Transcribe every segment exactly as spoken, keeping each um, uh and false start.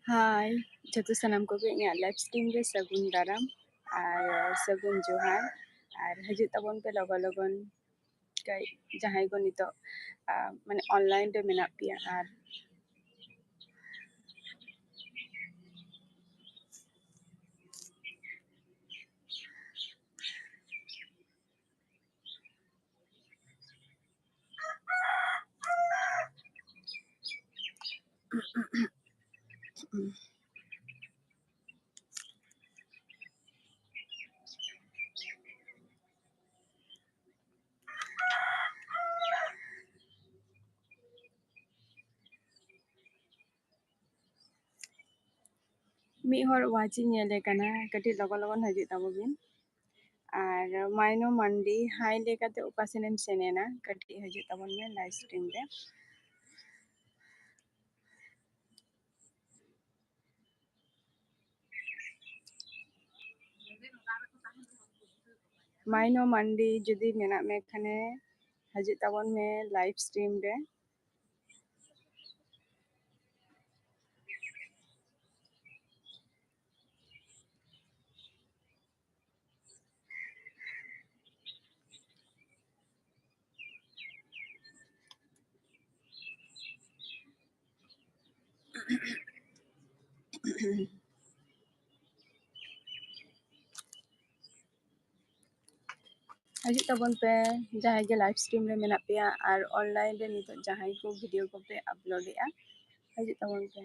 ᱦᱟᱭ, ᱡᱚᱛᱚ ᱥᱟᱱᱟᱢ ᱠᱚᱜᱮ ᱤᱧᱟᱹᱜ live stream ᱨᱮ ᱥᱟᱹᱜᱩᱱ ᱫᱟᱨᱟᱢ ᱟᱨ ᱥᱟᱹᱜᱩᱱ ᱡᱚᱦᱟᱨ᱾ ᱟᱨ ᱦᱤᱡᱩᱜ ᱛᱟᱵᱚᱱ ᱯᱮ ᱞᱚᱜᱚᱱ ᱞᱚᱜᱚᱱ, ᱡᱟᱦᱟᱸᱭ ᱠᱚ ᱱᱤᱛᱚᱜ, ᱟ, ᱢᱟᱱᱮ online ᱨᱮ ᱢᱮᱱᱟᱜ ᱯᱮᱭᱟ᱾ ᱟᱨ ᱢᱤᱫ ᱦᱚᱲ watch ᱤᱧ ᱧᱮᱞᱮ ᱠᱟᱱᱟ, ᱠᱟᱹᱴᱤᱡ ᱞᱚᱜᱚᱱ ᱞᱚᱜᱚᱱ ᱦᱤᱡᱩᱜ ᱛᱟᱵᱚ ᱵᱤᱱ᱾ ᱟᱨ ᱢᱟᱭᱱᱚ ᱢᱟᱱᱰᱤ, hi ᱞᱟᱹᱭ ᱠᱟᱛᱮ ᱚᱠᱟ ᱥᱮᱱᱮᱢ ᱥᱮᱱ ᱮᱱᱟ? ᱠᱟᱹᱴᱤᱡ ᱦᱤᱡᱩᱜ ᱛᱟᱵᱚᱱ ᱢᱮ live stream ᱨᱮ᱾ ᱢᱟᱭᱱᱚ ᱢᱟᱱᱰᱤ, ᱡᱩᱫᱤ ᱢᱮᱱᱟᱜ ᱢᱮ ᱠᱷᱟᱱᱮ, ᱦᱤᱡᱩᱜ ᱛᱟᱵᱚᱱ ᱢᱮ live stream ᱨᱮ᱾ ᱦᱤᱡᱩᱜ ᱛᱟᱵᱚᱱ ᱯᱮ, ᱡᱟᱦᱟᱸᱭ ᱜᱮ live stream ᱨᱮ ᱢᱮᱱᱟᱜ ᱯᱮᱭᱟ ᱟᱨ online ᱨᱮ ᱱᱤᱛᱚᱜ ᱡᱟᱦᱟᱸᱭ ᱠᱚ video ᱠᱚᱯᱮ upload ᱮᱫᱼᱟ, ᱦᱤᱡᱩᱜ ᱛᱟᱵᱚᱱ ᱯᱮ᱾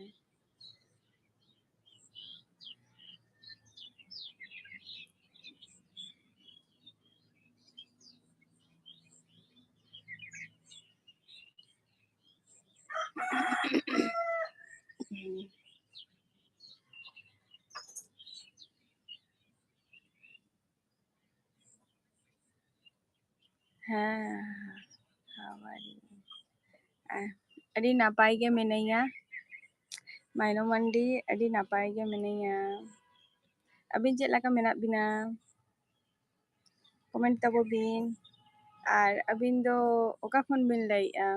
ᱦᱮᱸ, how are you? ᱟᱹᱰᱤ ᱱᱟᱯᱟᱭ ᱜᱮ ᱢᱤᱱᱟᱹᱧᱟ ᱢᱟᱭᱱᱚ ᱢᱟᱱᱰᱤ, ᱟᱹᱰᱤ ᱱᱟᱯᱟᱭ ᱜᱮ ᱢᱤᱱᱟᱹᱧᱟ᱾ ᱟᱹᱵᱤᱱ ᱪᱮᱫ ᱞᱮᱠᱟ ᱢᱮᱱᱟᱜ ᱵᱤᱱᱟ? Comment ᱛᱟᱵᱚ ᱵᱤᱱ᱾ ᱟᱨ ᱟᱹᱵᱤᱱ ᱫᱚ ᱚᱠᱟ ᱠᱷᱚᱱ ᱵᱤᱱ ᱞᱟᱹᱭᱮᱫᱼᱟ?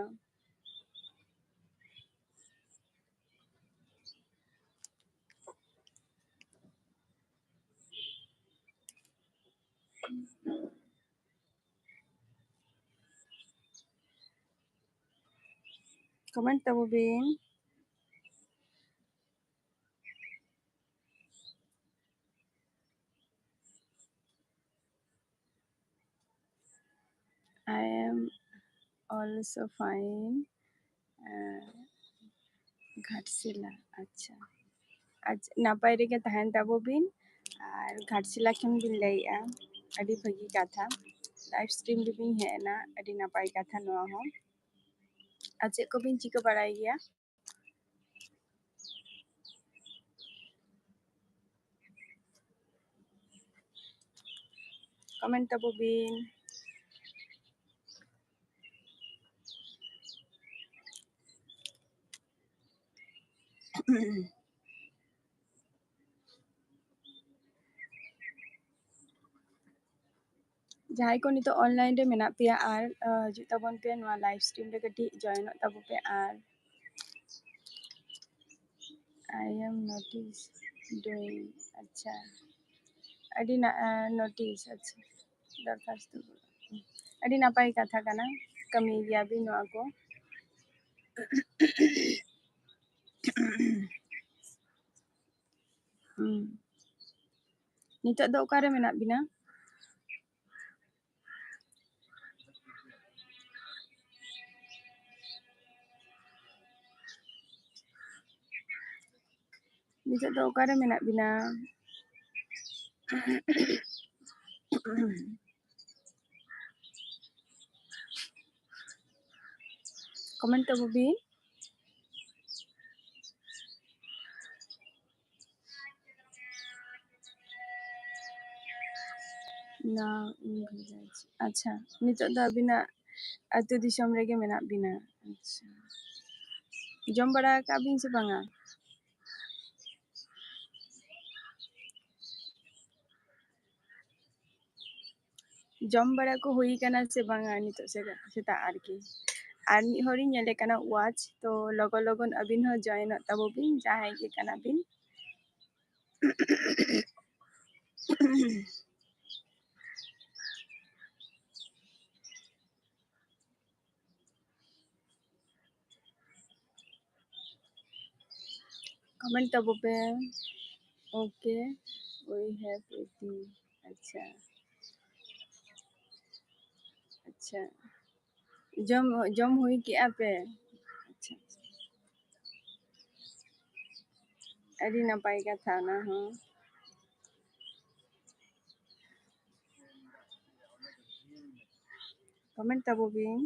Comment ᱛᱟᱵᱚ ᱵᱤᱱ᱾ I am also fine. Ghatshila, ᱟᱪᱪᱷᱟ᱾ ᱟᱪᱪᱷᱟ, ᱱᱟᱯᱟᱭ ᱨᱮᱜᱮ ᱛᱟᱦᱮᱱ ᱛᱟᱵᱚ ᱵᱤᱱ᱾ ᱟᱨ ᱜᱷᱟᱴᱥᱤᱞᱟ ᱠᱷᱚᱱ ᱵᱤᱱ ᱞᱟᱹᱭᱮᱜᱼᱟ, ᱟᱹᱰᱤ ᱵᱷᱟᱹᱜᱤ ᱠᱟᱛᱷᱟ᱾ Live stream ᱨᱮᱵᱤᱱ ᱦᱮᱡ ᱮᱱᱟ, ᱟᱹᱰᱤ ᱱᱟᱯᱟᱭ ᱠᱟᱛᱷᱟ ᱱᱚᱣᱟ ᱦᱚᱸ᱾ ᱟᱨ ᱪᱮᱫ ᱠᱚᱵᱤᱱ ᱪᱤᱠᱟᱹ ᱵᱟᱲᱟᱭ ᱜᱮᱭᱟ? Comment ᱛᱟᱵᱚ ᱵᱤᱱ᱾ ᱡᱟᱦᱟᱸᱭ ᱠᱚ ᱱᱤᱛᱚᱜ online ᱨᱮ ᱢᱮᱱᱟᱜ ᱯᱮᱭᱟ ᱟᱨ, ᱟᱸ, ᱦᱤᱡᱩᱜ ᱛᱟᱵᱚᱱ ᱯᱮ ᱱᱚᱣᱟ live stream ᱨᱮ, ᱠᱟᱹᱴᱤᱡ joinᱚᱜ ᱛᱟᱵᱚ ᱯᱮ᱾ ᱟᱨ I am notice doing, ᱟᱪᱪᱷᱟ, ᱟᱹᱰᱤ ᱱᱟ-, ᱟᱸ, notice, ᱟᱪᱪᱷᱟ, ᱫᱚᱨᱠᱷᱟᱥᱛᱚ, ᱟᱹᱰᱤ ᱱᱟᱯᱟᱭ ᱠᱟᱛᱷᱟ ᱠᱟᱱᱟ, ᱠᱟᱹᱢᱤ ᱜᱮᱭᱟ ᱵᱤᱱ ᱱᱚᱣᱟ ᱠᱚ᱾ ᱦᱩᱸ᱾ ᱱᱤᱛᱚᱜ ᱫᱚ ᱚᱠᱟᱨᱮ ᱢᱮᱱᱟᱜ ᱵᱤᱱᱟ? ᱱᱤᱛᱚᱜ ᱫᱚ ᱚᱠᱟᱨᱮ ᱢᱮᱱᱟᱜ ᱵᱤᱱᱟ? Comment ᱛᱟᱵᱚ ᱵᱤᱱ᱾ ᱱᱟ, ᱟᱪᱪᱷᱟ, ᱱᱤᱛᱚᱜ ᱫᱚ ᱟᱹᱵᱤᱱᱟᱜ ᱟᱹᱛᱩ ᱫᱤᱥᱚᱢ ᱨᱮᱜᱮ ᱢᱮᱱᱟᱜ ᱵᱤᱱᱟ᱾ ᱟᱪᱪᱷᱟ, ᱡᱚᱢ ᱵᱟᱲᱟ ᱟᱠᱟᱜ ᱵᱤᱱ ᱥᱮ ᱵᱟᱝᱟ? ᱡᱚᱢ ᱵᱟᱲᱟ ᱠᱚ ᱦᱩᱭ ᱠᱟᱱᱟ ᱥᱮ ᱵᱟᱝᱟ ᱱᱤᱛᱚᱜ ᱥᱮ-, ᱥᱮᱛᱟᱜ ᱟᱨᱠᱤ? ᱟᱨ ᱢᱤᱫ ᱦᱚᱲᱤᱧ ᱧᱮᱞᱮ ᱠᱟᱱᱟ watch, ᱛᱚ ᱞᱚᱜᱚᱱ ᱞᱚᱜᱚᱱ ᱟᱹᱵᱤᱱ ᱦᱚᱸ joinᱚᱜ ᱛᱟᱵᱚ ᱵᱤᱱ, ᱡᱟᱦᱟᱸᱭ ᱜᱮ ᱠᱟᱱᱟ ᱵᱤᱱ᱾ Comment ᱛᱟᱵᱚ ᱯᱮ. Okay, we have eating. ᱟᱪᱪᱷᱟ, ᱟᱪᱪᱷᱟ, ᱡᱚᱢ, ᱡᱚᱢ ᱦᱩᱭ ᱠᱮᱜᱼᱟ ᱯᱮ? ᱟᱪᱪᱷᱟ, ᱟᱹᱰᱤ ᱱᱟᱯᱟᱭ ᱠᱟᱛᱷᱟ ᱚᱱᱟ ᱦᱚᱸ. Comment ᱛᱟᱵᱚ ᱵᱤᱱ.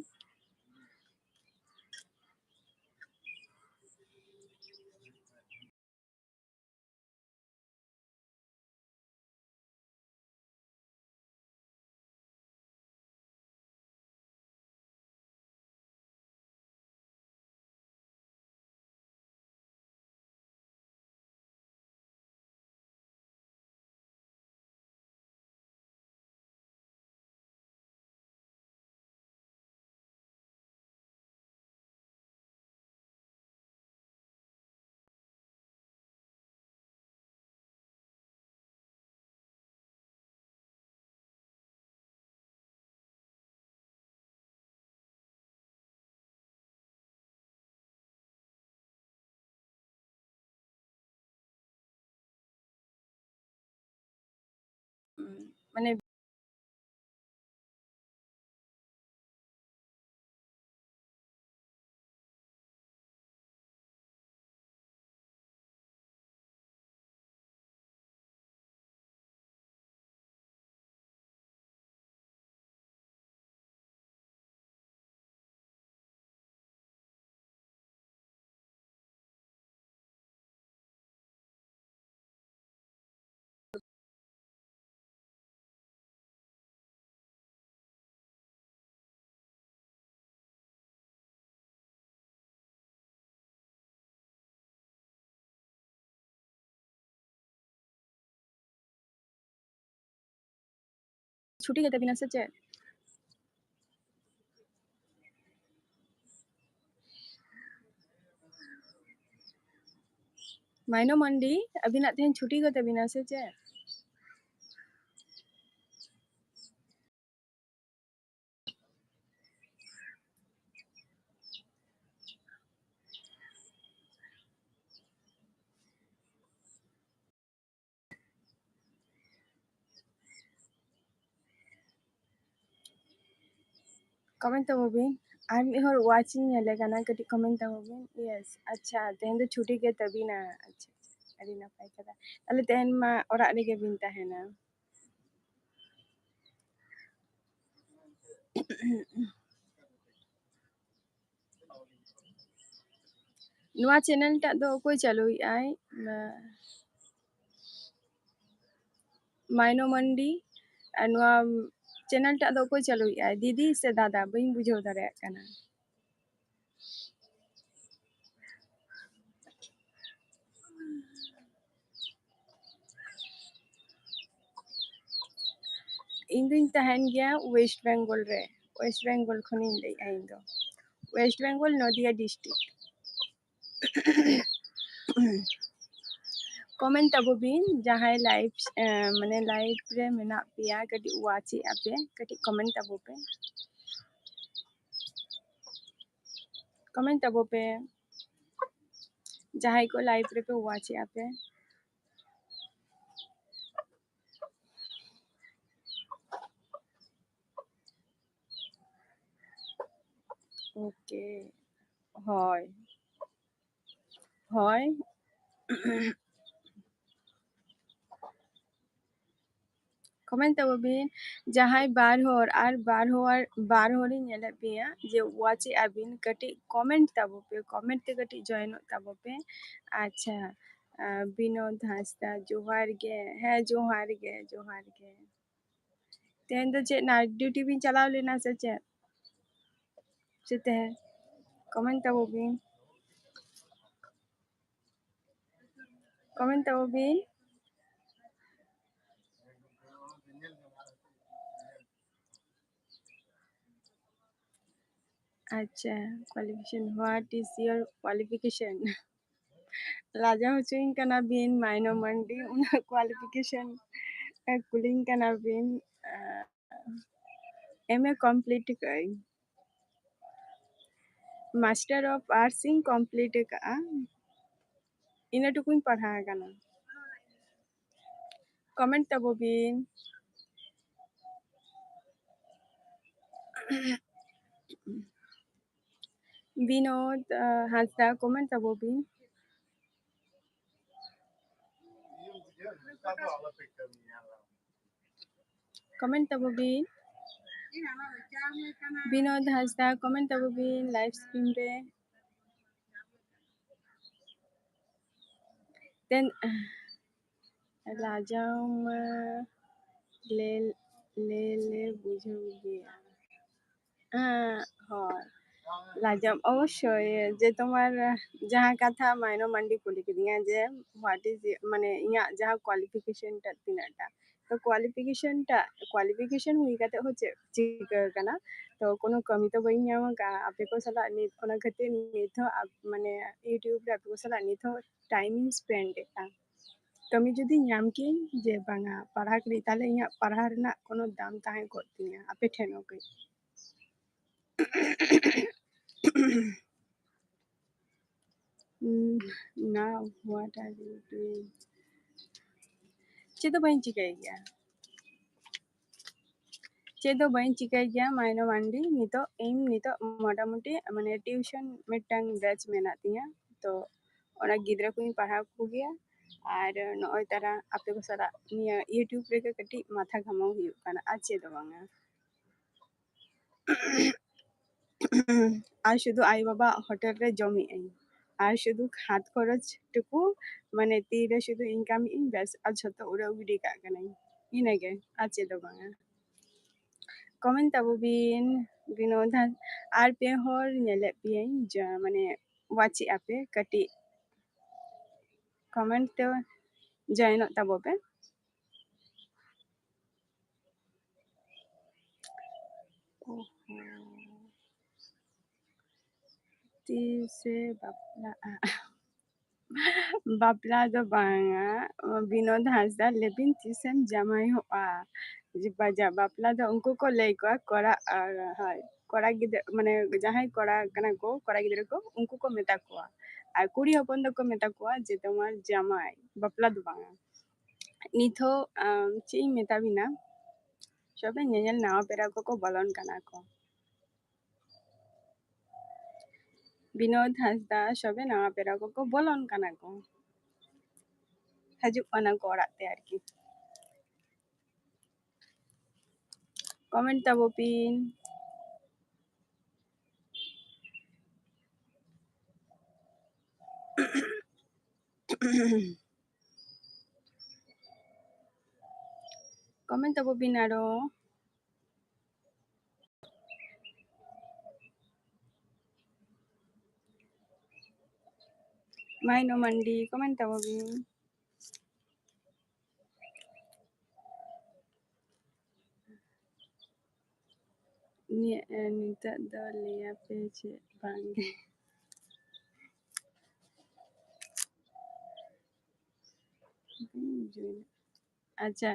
ᱢᱟᱱᱮ ᱪᱷᱩᱴᱤ ᱜᱮ ᱛᱟᱵᱤᱱᱟ ᱥᱮ ᱪᱮᱫ? ᱢᱟᱭᱱᱚ ᱢᱟᱱᱰᱤ, ᱟᱹᱵᱤᱱᱟᱜ ᱛᱮᱦᱮᱧ ᱪᱷᱩᱴᱤ ᱜᱮ ᱛᱟᱵᱤᱱᱟ ᱥᱮ ᱪᱮᱫ? ᱠᱚᱢᱮᱱᱴ ᱛᱟᱵᱚ ᱵᱤᱱ᱾ ᱟᱨ ᱢᱤᱫ ᱦᱚᱲ ᱣᱟᱪ ᱤᱧ ᱧᱮᱞᱮ ᱠᱟᱱᱟ, ᱠᱟᱹᱴᱤᱡ ᱠᱚᱢᱮᱱᱴ ᱛᱟᱵᱚ ᱵᱤᱱ᱾ ᱤᱭᱮᱥ, ᱟᱪᱪᱷᱟ, ᱛᱮᱦᱮᱧ ᱫᱚ ᱪᱷᱩᱴᱤ ᱜᱮ ᱛᱟᱹᱵᱤᱱᱟ᱾ ᱟᱪᱪᱷᱟ, ᱟᱪᱪᱷᱟ, ᱟᱹᱰᱤ ᱱᱟᱯᱟᱭ ᱠᱟᱛᱷᱟ᱾ ᱛᱟᱦᱞᱮ ᱛᱮᱦᱮᱧ ᱢᱟ ᱚᱲᱟᱜ ᱨᱮᱜᱮ ᱵᱤᱱ ᱛᱟᱦᱮᱱᱟ᱾ ᱱᱚᱣᱟ ᱪᱮᱱᱮᱞ ᱴᱟᱜ ᱫᱚ ᱚᱠᱚᱭ ᱪᱟᱹᱞᱩᱭᱮᱫᱼᱟᱭ? ᱢᱟ-, ᱢᱟᱭᱱᱚ ᱢᱟᱱᱰᱤ᱾ ᱟᱨ ᱱᱚᱣᱟ ᱪᱮᱱᱮᱞ ᱴᱟᱜ ᱫᱚ ᱚᱠᱚᱭ ᱪᱟᱹᱞᱩᱭᱮᱫᱼᱟᱭ? ᱫᱤᱫᱤ ᱥᱮ ᱫᱟᱫᱟ? ᱵᱟᱹᱧ ᱵᱩᱡᱷᱟᱹᱣ ᱫᱟᱲᱮᱭᱟᱜ ᱠᱟᱱᱟ᱾ ᱤᱧ ᱫᱩᱧ ᱛᱟᱦᱮᱱ ᱜᱮᱭᱟ ᱳᱭᱮᱥᱴ ᱵᱮᱝᱜᱚᱞ ᱨᱮ᱾ ᱳᱭᱮᱥᱴ ᱵᱮᱝᱜᱚᱞ ᱠᱷᱚᱱᱤᱧ ᱞᱟᱹᱭᱮᱫᱼᱟ ᱤᱧ ᱫᱚ᱾ ᱳᱭᱮᱥᱴ ᱵᱮᱝᱜᱚᱞ, ᱱᱚᱫᱤᱭᱟ ᱰᱤᱥᱴᱨᱤᱠᱴ᱾ ᱠᱚᱢᱮᱱᱴ ᱛᱟᱵᱚ ᱵᱤᱱ, ᱡᱟᱦᱟᱸᱭ ᱞᱟᱭᱤᱵᱷ, ᱮ, ᱢᱟᱱᱮ ᱞᱟᱭᱤᱵᱷ ᱨᱮ ᱢᱮᱱᱟᱜ ᱯᱮᱭᱟ, ᱠᱟᱹᱴᱤᱡ ᱣᱟᱪ ᱮᱫ ᱟᱯᱮ, ᱠᱟᱹᱴᱤᱡ ᱠᱚᱢᱮᱱᱴ ᱛᱟᱵᱚ ᱯᱮ᱾ ᱠᱚᱢᱮᱱᱴ ᱛᱟᱵᱚ ᱯᱮ, ᱡᱟᱦᱟᱸᱭ ᱠᱚ ᱞᱟᱭᱤᱵᱷ ᱨᱮᱯᱮ ᱣᱟᱪ ᱮᱫ ᱟᱯᱮ᱾ ᱳᱠᱮ, ᱦᱳᱭ, ᱦᱳᱭ᱾ ᱠᱚᱢᱮᱱᱴ ᱛᱟᱵᱚ ᱵᱤᱱ, ᱡᱟᱦᱟᱸᱭ ᱵᱟᱨ ᱦᱚᱲ, ᱟᱨ ᱵᱟᱨ ᱦᱚᱲ, ᱵᱟᱨ ᱦᱚᱲᱤᱧ ᱧᱮᱞᱮᱫ ᱯᱮᱭᱟ ᱡᱮ ᱣᱟᱪ ᱮᱫ ᱟᱵᱤᱱ, ᱠᱟᱹᱴᱤᱡ ᱠᱚᱢᱮᱱᱴ ᱛᱟᱵᱚ ᱯᱮ, ᱠᱚᱢᱮᱱᱴ ᱛᱮ ᱠᱟᱹᱴᱤᱡ ᱡᱚᱭᱮᱱᱚᱜ ᱛᱟᱵᱚ ᱯᱮ᱾ ᱟᱪᱪᱷᱟ, ᱟᱸ, ᱵᱤᱱᱳᱫ ᱦᱟᱸᱥᱫᱟ, ᱡᱚᱦᱟᱨ ᱜᱮ᱾ ᱦᱮᱸ, ᱡᱚᱦᱟᱨ ᱜᱮ, ᱡᱚᱦᱟᱨ ᱜᱮ᱾ ᱛᱮᱦᱮᱧ ᱫᱚ ᱪᱮᱫ ᱱᱟᱭᱤᱴ ᱰᱤᱭᱩᱴᱤ ᱵᱤᱱ ᱪᱟᱞᱟᱣ ᱞᱮᱱᱟ ᱥᱮ ᱪᱮᱫ? ᱥᱮ ᱛᱮᱦᱮᱧ ᱠᱚᱢᱮᱱᱴ ᱛᱟᱵᱚ ᱵᱤᱱ, ᱠᱚᱢᱮᱱᱴ ᱛᱟᱵᱚ ᱵᱤᱱ᱾ ᱟᱪᱪᱷᱟ, qualification, what is your qualification? ᱞᱟᱡᱟᱣ ᱦᱚᱪᱚᱧ ᱠᱟᱱᱟ ᱵᱤᱱ, ᱢᱟᱭᱱᱚ ᱢᱟᱱᱰᱤ, ᱩᱱᱟᱹᱜ qualification ᱠᱩᱞᱤᱧ ᱠᱟᱱᱟ ᱵᱤᱱ᱾ ᱮᱢ ᱮ complete ᱠᱟᱜ ᱟᱹᱧ, Master of Arts ᱤᱧ complete ᱠᱟᱜᱼᱟ, ᱤᱱᱟᱹ ᱴᱩᱠᱩᱧ ᱯᱟᱲᱦᱟᱣ ᱟᱠᱟᱱᱟ᱾ ᱠᱚᱢᱮᱱᱴ ᱛᱟᱵᱚ ᱵᱤᱱ᱾ ᱵᱤᱱᱳᱫ ᱦᱟᱸᱥᱫᱟ, comment ᱛᱟᱵᱚ ᱵᱤᱱ᱾ Comment ᱛᱟᱵᱚ ᱵᱤᱱ᱾ ᱵᱤᱱᱳᱫ ᱦᱟᱸᱥᱫᱟ, comment ᱛᱟᱵᱚ ᱵᱤᱱ live stream ᱨᱮ᱾ ᱛᱮᱱ ᱞᱟᱡᱟᱣ ᱢᱟ ᱞᱮ ᱞᱮ ᱞᱮ ᱵᱩᱡᱷᱟᱹᱣ ᱜᱮᱭᱟ᱾ ᱦᱮᱸ, ᱦᱳᱭ᱾ ᱞᱟᱡᱟᱣ, ᱚᱵᱚᱥᱥᱳᱭ, ᱡᱮ ᱛᱳᱢᱟᱨ ᱡᱟᱦᱟᱸ ᱠᱟᱛᱷᱟ ᱢᱟᱭᱱᱚ ᱢᱟᱱᱰᱤ ᱠᱩᱞᱤ ᱠᱤᱫᱤᱧᱟ ᱡᱮ what is, ᱢᱟᱱᱮ ᱤᱧᱟᱹᱜ ᱡᱟᱦᱟᱸ qualification ᱴᱟᱜ ᱛᱤᱱᱟᱹᱜ ᱴᱟ, ᱛᱚ qualification ᱴᱟᱜ, qualification ᱦᱩᱭ ᱠᱟᱛᱮ ᱦᱚᱸ ᱪᱮᱫ ᱪᱤᱠᱟᱹ ᱠᱟᱱᱟ? ᱛᱚ ᱠᱳᱱᱳ ᱠᱟᱹᱢᱤ ᱛᱚ ᱵᱟᱹᱧ ᱧᱟᱢ ᱟᱠᱟᱫᱼᱟ ᱟᱯᱮ ᱠᱚ ᱥᱟᱞᱟᱜ ᱱᱤᱛ, ᱚᱱᱟ ᱠᱷᱟᱹᱛᱤᱨ ᱱᱤᱛ ᱦᱚᱸ ᱟᱯ-, ᱢᱟᱱᱮ YouTube ᱨᱮ ᱟᱯᱮ ᱠᱚ ᱥᱟᱞᱟᱜ ᱱᱤᱛ ᱦᱚᱸ time ᱤᱧ spend ᱮᱫᱼᱟ᱾ ᱠᱟᱹᱢᱤ ᱡᱩᱫᱤ ᱧᱟᱢ ᱠᱤᱭᱟᱹᱧ ᱡᱮ ᱵᱟᱝᱟ ᱯᱟᱲᱦᱟᱣ ᱠᱤᱫᱟᱹᱧ, ᱛᱟᱦᱞᱮ ᱤᱧᱟᱹᱜ ᱯᱟᱲᱦᱟᱣ ᱨᱮᱱᱟᱜ ᱠᱳᱱᱳ ᱫᱟᱢ ᱛᱟᱦᱮᱸ ᱠᱚᱜ ᱛᱤᱧᱟᱹ ᱟᱯᱮ ᱴᱷᱮᱱ ᱦᱚᱸ ᱠᱟᱹᱡ᱾ Now what are you doing? ᱪᱮᱫ ᱫᱚ ᱵᱟᱹᱧ ᱪᱤᱠᱟᱹᱭ ᱜᱮᱭᱟ᱾ ᱪᱮᱫ ᱫᱚ ᱵᱟᱹᱧ ᱪᱤᱠᱟᱹᱭ ᱜᱮᱭᱟ ᱢᱟᱭᱱᱚ ᱢᱟᱱᱰᱤ᱾ ᱱᱤᱛᱚᱜ ᱤᱧ ᱱᱤᱛᱚᱜ ᱢᱚᱴᱟᱢᱩᱴᱤ ᱢᱟᱱᱮ tuition ᱢᱤᱫᱴᱟᱝ batch ᱢᱮᱱᱟᱜ ᱛᱤᱧᱟᱹ, ᱛᱚ ᱚᱱᱟ ᱜᱤᱫᱽᱨᱟᱹ ᱠᱚᱧ ᱯᱟᱲᱦᱟᱣ ᱠᱚᱜᱮᱭᱟ᱾ ᱟᱨ ᱱᱚᱜᱼᱚᱭ ᱛᱟᱨᱟ ᱟᱯᱮ ᱠᱚ ᱥᱟᱞᱟᱜ ᱱᱤᱭᱟᱹ YouTube ᱨᱮᱜᱮ ᱠᱟᱹᱴᱤᱡ ᱢᱟᱛᱷᱟ ᱜᱷᱟᱢᱟᱣ ᱦᱩᱭᱩᱜ ᱠᱟᱱᱟ, ᱟᱨ ᱪᱮᱫ ᱦᱚᱸ ᱵᱟᱝᱟ᱾ ᱟᱨ ᱥᱩᱫᱷᱩ ᱟᱭᱳ ᱵᱟᱵᱟ ᱦᱳᱴᱮᱞ ᱨᱮ ᱡᱚᱢᱮᱜ ᱟᱹᱧ, ᱟᱨ ᱥᱩᱫᱷᱩ ᱦᱟᱛ ᱠᱷᱚᱨᱚᱪ ᱴᱩᱠᱩ, ᱢᱟᱱᱮ ᱛᱤᱨᱮ ᱥᱩᱫᱷᱩ income ᱮᱜ ᱟᱹᱧ, ᱵᱮᱥ, ᱟᱨ ᱡᱷᱚᱛᱚ ᱩᱲᱟᱹᱣ ᱜᱤᱰᱤ ᱠᱟᱜ ᱠᱟᱹᱱᱟᱹᱧ᱾ ᱤᱱᱟᱹᱜᱮ, ᱟᱨ ᱪᱮᱫ ᱦᱚᱸ ᱵᱟᱝᱟ᱾ Comment ᱛᱟᱵᱚ ᱵᱤᱱ ᱵᱤᱱᱳᱫ ᱦᱟᱸᱥ-, ᱟᱨ ᱯᱮ ᱦᱚᱲ ᱧᱮᱞᱮᱫ ᱯᱮᱭᱟᱹᱧ, ᱡᱟ-, ᱢᱟᱱᱮ watch ᱮᱜᱼᱟ ᱯᱮ, ᱠᱟᱹᱴᱤᱡ comment ᱛᱮ join ᱚᱜ ᱛᱟᱵᱚ ᱯᱮ᱾ ᱚᱦᱚ᱾ ᱛᱤᱥᱮ ᱵᱟᱯᱞᱟᱜᱼᱟ? ᱵᱟᱯᱞᱟ ᱫᱚ ᱵᱟᱝᱟ, ᱵᱤᱱᱳᱫ ᱦᱟᱸᱥᱫᱟ, ᱞᱟᱹᱭ ᱵᱤᱱ ᱛᱤᱥᱮᱢ ᱡᱟᱢᱟᱭᱚᱜᱼᱟ? ᱡᱮ ᱵᱟᱡᱟ, ᱵᱟᱯᱞᱟ ᱫᱚ ᱩᱱᱠᱩ ᱠᱚ ᱞᱟᱹᱭ ᱠᱚᱣᱟ, ᱠᱚᱲᱟ, ᱟᱨ, ᱦᱳᱭ, ᱠᱚᱲᱟ ᱜᱤᱫᱽᱨᱟᱹ, ᱢᱟᱱᱮ ᱡᱟᱦᱟᱸᱭ ᱠᱚᱲᱟ ᱠᱟᱱᱟ ᱠᱚ, ᱠᱚᱲᱟ ᱜᱤᱫᱽᱨᱟᱹ ᱠᱚ, ᱩᱱᱠᱩ ᱠᱚ ᱢᱮᱛᱟ ᱠᱚᱣᱟ, ᱟᱨ ᱠᱩᱲᱤ ᱦᱚᱯᱚᱱ ᱫᱚᱠᱚ ᱢᱮᱛᱟ ᱠᱚᱣᱟ ᱡᱮ ᱛᱳᱢᱟᱨ ᱡᱟᱢᱟᱭ, ᱵᱟᱯᱞᱟ ᱫᱚ ᱵᱟᱝᱟ᱾ ᱱᱤᱛᱚᱜ, ᱟᱢ, ᱪᱮᱫ ᱤᱧ ᱢᱮᱛᱟ ᱵᱤᱱᱟ, ᱥᱚᱵᱮ ᱧᱮᱧᱮᱞ ᱱᱟᱣᱟ ᱯᱮᱲᱟ ᱠᱚᱠᱚ ᱵᱚᱞᱚᱱ ᱠᱟᱱᱟ ᱠᱚ᱾ ᱵᱤᱱᱳᱫ ᱦᱟᱸᱥᱫᱟ, ᱥᱚᱵᱮ ᱱᱟᱣᱟ ᱯᱮᱲᱟ ᱠᱚᱠᱚ ᱵᱚᱞᱚᱱ ᱠᱟᱱᱟ ᱠᱚ, ᱦᱤᱡᱩᱜ ᱠᱟᱱᱟ ᱠᱚ ᱚᱲᱟᱜ ᱛᱮ ᱟᱨᱠᱤ᱾ ᱠᱚᱢᱮᱱᱴ ᱛᱟᱵᱚ ᱯᱤᱱ᱾ ᱠᱚᱢᱮᱱᱴ ᱛᱟᱵᱚ ᱯᱤᱱ ᱟᱨᱚ᱾ ᱢᱟᱭᱱᱚ ᱢᱟᱱᱰᱤ, ᱠᱚᱢᱮᱱᱴ ᱛᱟᱵᱚ ᱯᱤᱱ᱾ ᱱᱤᱭᱟᱹ, ᱮ, ᱱᱤᱛᱚᱜ ᱫᱚ ᱞᱟᱹᱭᱟᱯᱮ ᱪᱮᱫ ᱵᱟᱝᱜᱮ᱾ ᱟᱪᱪᱷᱟ,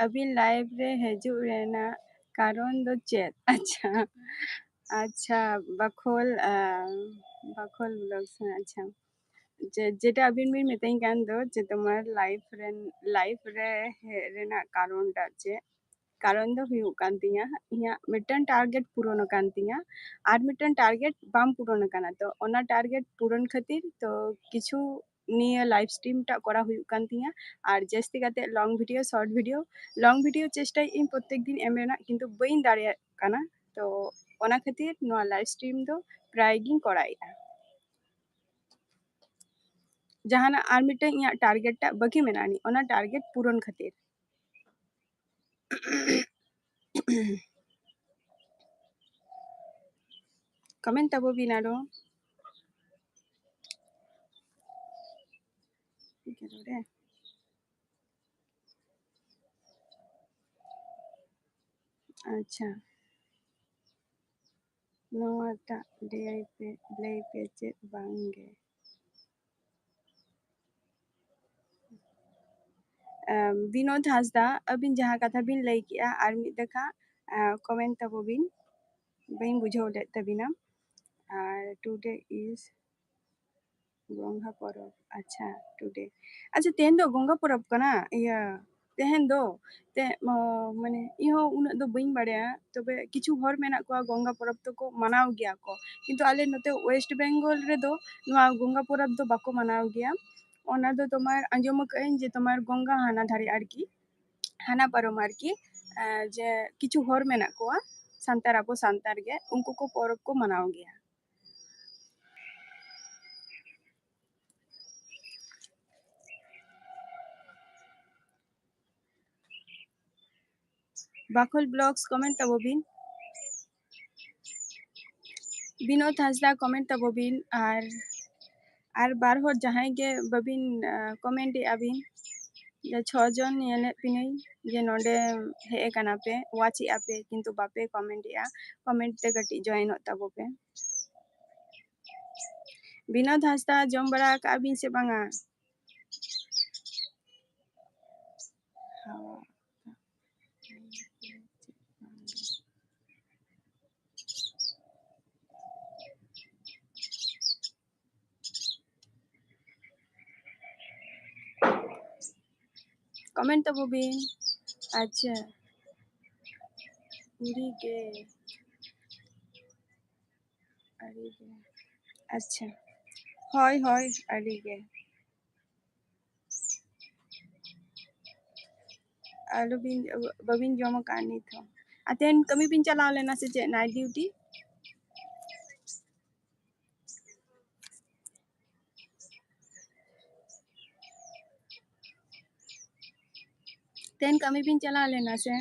ᱟᱹᱵᱤᱱ live ᱨᱮ ᱦᱤᱡᱩᱜ ᱨᱮᱱᱟᱜ ᱠᱟᱨᱚᱱ ᱫᱚ ᱪᱮᱫ? ᱟᱪᱪᱷᱟ, ᱟᱪᱪᱷᱟ, ᱵᱟᱠᱷᱳᱞ, ᱟ, ᱵᱟᱠᱷᱳᱞ vlogs, ᱟᱪᱪᱷᱟ᱾ ᱡᱮ, ᱡᱮᱴᱟ ᱟᱹᱵᱤᱱ ᱵᱤᱱ ᱢᱤᱛᱟᱹᱧ ᱠᱟᱱ ᱫᱚ, ᱡᱮ ᱛᱳᱢᱟᱨ live ᱨᱮᱱ, live ᱨᱮ ᱦᱮᱡ ᱨᱮᱱᱟᱜ ᱠᱟᱨᱚᱱ ᱴᱟᱜ ᱪᱮᱫ? ᱠᱟᱨᱚᱱ ᱫᱚ ᱦᱩᱭᱩᱜ ᱠᱟᱱ ᱛᱤᱧᱟ, ᱤᱧᱟᱹᱜ ᱢᱤᱫᱴᱟᱝ target ᱯᱩᱨᱚᱱ ᱟᱠᱟᱱ ᱛᱤᱧᱟ, ᱟᱨ ᱢᱤᱫᱴᱟᱝ target ᱵᱟᱝ ᱯᱩᱨᱚᱱ ᱟᱠᱟᱱᱟ᱾ ᱛᱚ ᱚᱱᱟ target ᱯᱩᱨᱚᱱ ᱠᱷᱟᱹᱛᱤᱨ ᱛᱚ ᱠᱤᱪᱷᱩ ᱱᱤᱭᱟᱹ live stream ᱴᱟᱜ ᱠᱚᱨᱟᱣ ᱦᱩᱭᱩᱜ ᱠᱟᱱ ᱛᱤᱧᱟ, ᱟᱨ ᱡᱟᱹᱥᱛᱤ ᱠᱟᱛᱮ long video, short video, long video ᱪᱮᱥᱴᱟᱭᱮᱫ ᱟᱹᱧ ᱯᱨᱚᱛᱛᱮᱠ ᱫᱤᱱ ᱮᱢ ᱨᱮᱱᱟᱜ, ᱠᱤᱱᱛᱩ ᱵᱟᱹᱧ ᱫᱟᱲᱮᱭᱟᱜ ᱠᱟᱱᱟ᱾ ᱛᱚ ᱚᱱᱟ ᱠᱷᱟᱹᱛᱤᱨ ᱱᱚᱣᱟ live stream ᱫᱚ ᱯᱨᱟᱭ ᱜᱤᱧ ᱠᱚᱨᱟᱣᱮᱫᱼᱟ᱾ ᱡᱟᱦᱟᱱᱟᱜ ᱟᱨ ᱢᱤᱫᱴᱟᱝ ᱤᱧᱟᱹᱜ target ᱴᱟᱜ ᱵᱟᱹᱠᱤ ᱢᱮᱱᱟᱜ ᱟᱹᱱᱤᱡ, ᱚᱱᱟ target ᱯᱩᱨᱚᱱ ᱠᱷᱟᱹᱛᱤᱨ᱾ ᱠᱚᱢᱮᱱᱴ ᱛᱟᱵᱚ ᱵᱤᱱ ᱟᱨᱚ᱾ ᱟᱪᱪᱷᱟ, ᱱᱚᱣᱟᱴᱟᱜ ᱞᱟᱹᱭ ᱯᱮ, ᱞᱟᱹᱭ ᱯᱮ ᱪᱮᱫ ᱵᱟᱝᱜᱮ᱾ ᱟᱢ, ᱵᱤᱱᱳᱫ ᱦᱟᱸᱥᱫᱟ, ᱟᱹᱵᱤᱱ ᱡᱟᱦᱟᱸ ᱠᱟᱛᱷᱟ ᱵᱤᱱ ᱞᱟᱹᱭ ᱠᱮᱜᱼᱟ, ᱟᱨ ᱢᱤᱫ ᱫᱮᱠᱷᱟ, ᱟ, ᱠᱚᱢᱮᱱᱴ ᱛᱟᱵᱚ ᱵᱤᱱ, ᱵᱟᱹᱧ ᱵᱩᱡᱷᱟᱹᱣ ᱞᱮᱫ ᱛᱟᱵᱤᱱᱟ᱾ ᱟᱨ today is ᱜᱚᱝᱜᱟ ᱯᱚᱨᱚᱵᱽ, ᱟᱪᱪᱷᱟ, today, ᱟᱪᱪᱷᱟ, ᱛᱮᱦᱮᱧ ᱫᱚ ᱜᱚᱝᱜᱟ ᱯᱚᱨᱚᱵᱽ ᱠᱟᱱᱟ, ᱤᱭᱟᱹ, ᱛᱮᱦᱮᱧ ᱫᱚ ᱛᱮ ᱢᱟᱱᱮ ᱤᱧ ᱦᱚᱸ ᱩᱱᱟᱹᱜ ᱫᱚ ᱵᱟᱹᱧ ᱵᱟᱲᱟᱭᱟ᱾ ᱛᱚᱵᱮ ᱠᱤᱪᱷᱩ ᱦᱚᱲ ᱢᱮᱱᱟᱜ ᱠᱚᱣᱟ ᱜᱚᱝᱜᱟ ᱯᱚᱨᱚᱵᱽ ᱫᱚᱠᱚ ᱢᱟᱱᱟᱣ ᱜᱮᱭᱟ ᱠᱚ, ᱠᱤᱱᱛᱩ ᱟᱞᱮ ᱱᱚᱛᱮ ᱳᱭᱮᱥᱴ ᱵᱮᱝᱜᱚᱞ ᱨᱮᱫᱚ ᱱᱚᱣᱟ ᱜᱚᱝᱜᱟ ᱯᱚᱨᱚᱵᱽ ᱫᱚ ᱵᱟᱠᱚ ᱢᱟᱱᱟᱣ ᱜᱮᱭᱟ᱾ ᱚᱱᱟ ᱫᱚ ᱛᱳᱢᱟᱨ ᱟᱸᱡᱚᱢ ᱟᱠᱟᱫᱟᱹᱧ ᱡᱮ ᱛᱳᱢᱟᱨ ᱜᱚᱝᱜᱟ ᱦᱟᱱᱟ ᱫᱷᱟᱨᱮ ᱟᱨᱠᱤ, ᱦᱟᱱᱟ ᱯᱟᱨᱚᱢ ᱟᱨᱠᱤ, ᱡᱮ ᱠᱤᱪᱷᱩ ᱦᱚᱲ ᱢᱮᱱᱟᱜ ᱠᱚᱣᱟ ᱥᱟᱱᱛᱟᱲ, ᱟᱵᱚ ᱥᱟᱱᱛᱟᱲ ᱜᱮ, ᱩᱱᱠᱩ ᱠᱚ ᱯᱚᱨᱚᱵᱽ ᱠᱚ ᱢᱟᱱᱟᱣ ᱜᱮᱭᱟ᱾ ᱵᱟᱠᱷᱳᱞ ᱵᱞᱚᱜᱥ ᱠᱚᱢᱮᱱᱴ ᱛᱟᱵᱚ ᱵᱤᱱ᱾ ᱵᱤᱱᱳᱫ ᱦᱟᱸᱥᱫᱟ ᱠᱚᱢᱮᱱᱴ ᱛᱟᱵᱚ ᱵᱤᱱ᱾ ᱟᱨ ᱟᱨ ᱵᱟᱨ ᱦᱚᱲ ᱡᱟᱦᱟᱸᱭ ᱜᱮ ᱵᱟᱹᱵᱤᱱ ᱠᱚᱢᱮᱱᱴ ᱮᱫᱼᱟ ᱵᱤᱱ, ᱡᱮ ᱪᱷᱚ ᱡᱚᱱ ᱧᱮᱞᱮᱫ ᱯᱮᱱᱟᱹᱧ ᱡᱮ ᱱᱚᱰᱮ ᱦᱮᱡ ᱟᱠᱟᱱᱟ ᱯᱮ, ᱣᱟᱪ ᱮᱫᱼᱟ ᱯᱮ, ᱠᱤᱱᱛᱩ ᱵᱟᱯᱮ ᱠᱚᱢᱮᱱᱴ ᱮᱫᱼᱟ, ᱠᱚᱢᱮᱱᱴ ᱛᱮ ᱠᱟᱹᱴᱤᱡ ᱡᱚᱭᱮᱱᱚᱜ ᱛᱟᱵᱚ ᱯᱮ᱾ ᱵᱤᱱᱳᱫ ᱦᱟᱸᱥᱫᱟ, ᱡᱚᱢ ᱵᱟᱲᱟ ᱟᱠᱟᱜᱼᱟ ᱵᱤᱱ ᱥᱮ ᱵᱟᱝᱟ? ᱠᱚᱢᱮᱱᱴ ᱛᱟᱵᱚ ᱵᱤᱱ᱾ ᱟᱪᱪᱷᱟ, ᱟᱹᱰᱤ ᱜᱮ, ᱟᱹᱰᱤ ᱜᱮ᱾ ᱟᱪᱪᱷᱟ, ᱦᱳᱭ, ᱦᱳᱭ, ᱟᱹᱰᱤ ᱜᱮ᱾ ᱟᱞᱚᱵᱤᱱ, ᱵᱟᱹᱵᱤᱱ ᱡᱚᱢ ᱟᱠᱟᱫᱼᱟ ᱱᱤᱛ ᱦᱚᱸ᱾ ᱟᱨ ᱛᱮᱦᱮᱧ ᱠᱟᱹᱢᱤ ᱵᱤᱱ ᱪᱟᱞᱟᱣ ᱞᱮᱱᱟ ᱥᱮ ᱪᱮᱫ, ᱱᱟᱭᱤᱴ ᱰᱤᱭᱩᱴᱤ? ᱛᱮᱦᱮᱧ ᱠᱟᱹᱢᱤ ᱵᱤᱱ ᱪᱟᱞᱟᱣ ᱞᱮᱱᱟ ᱥᱮ?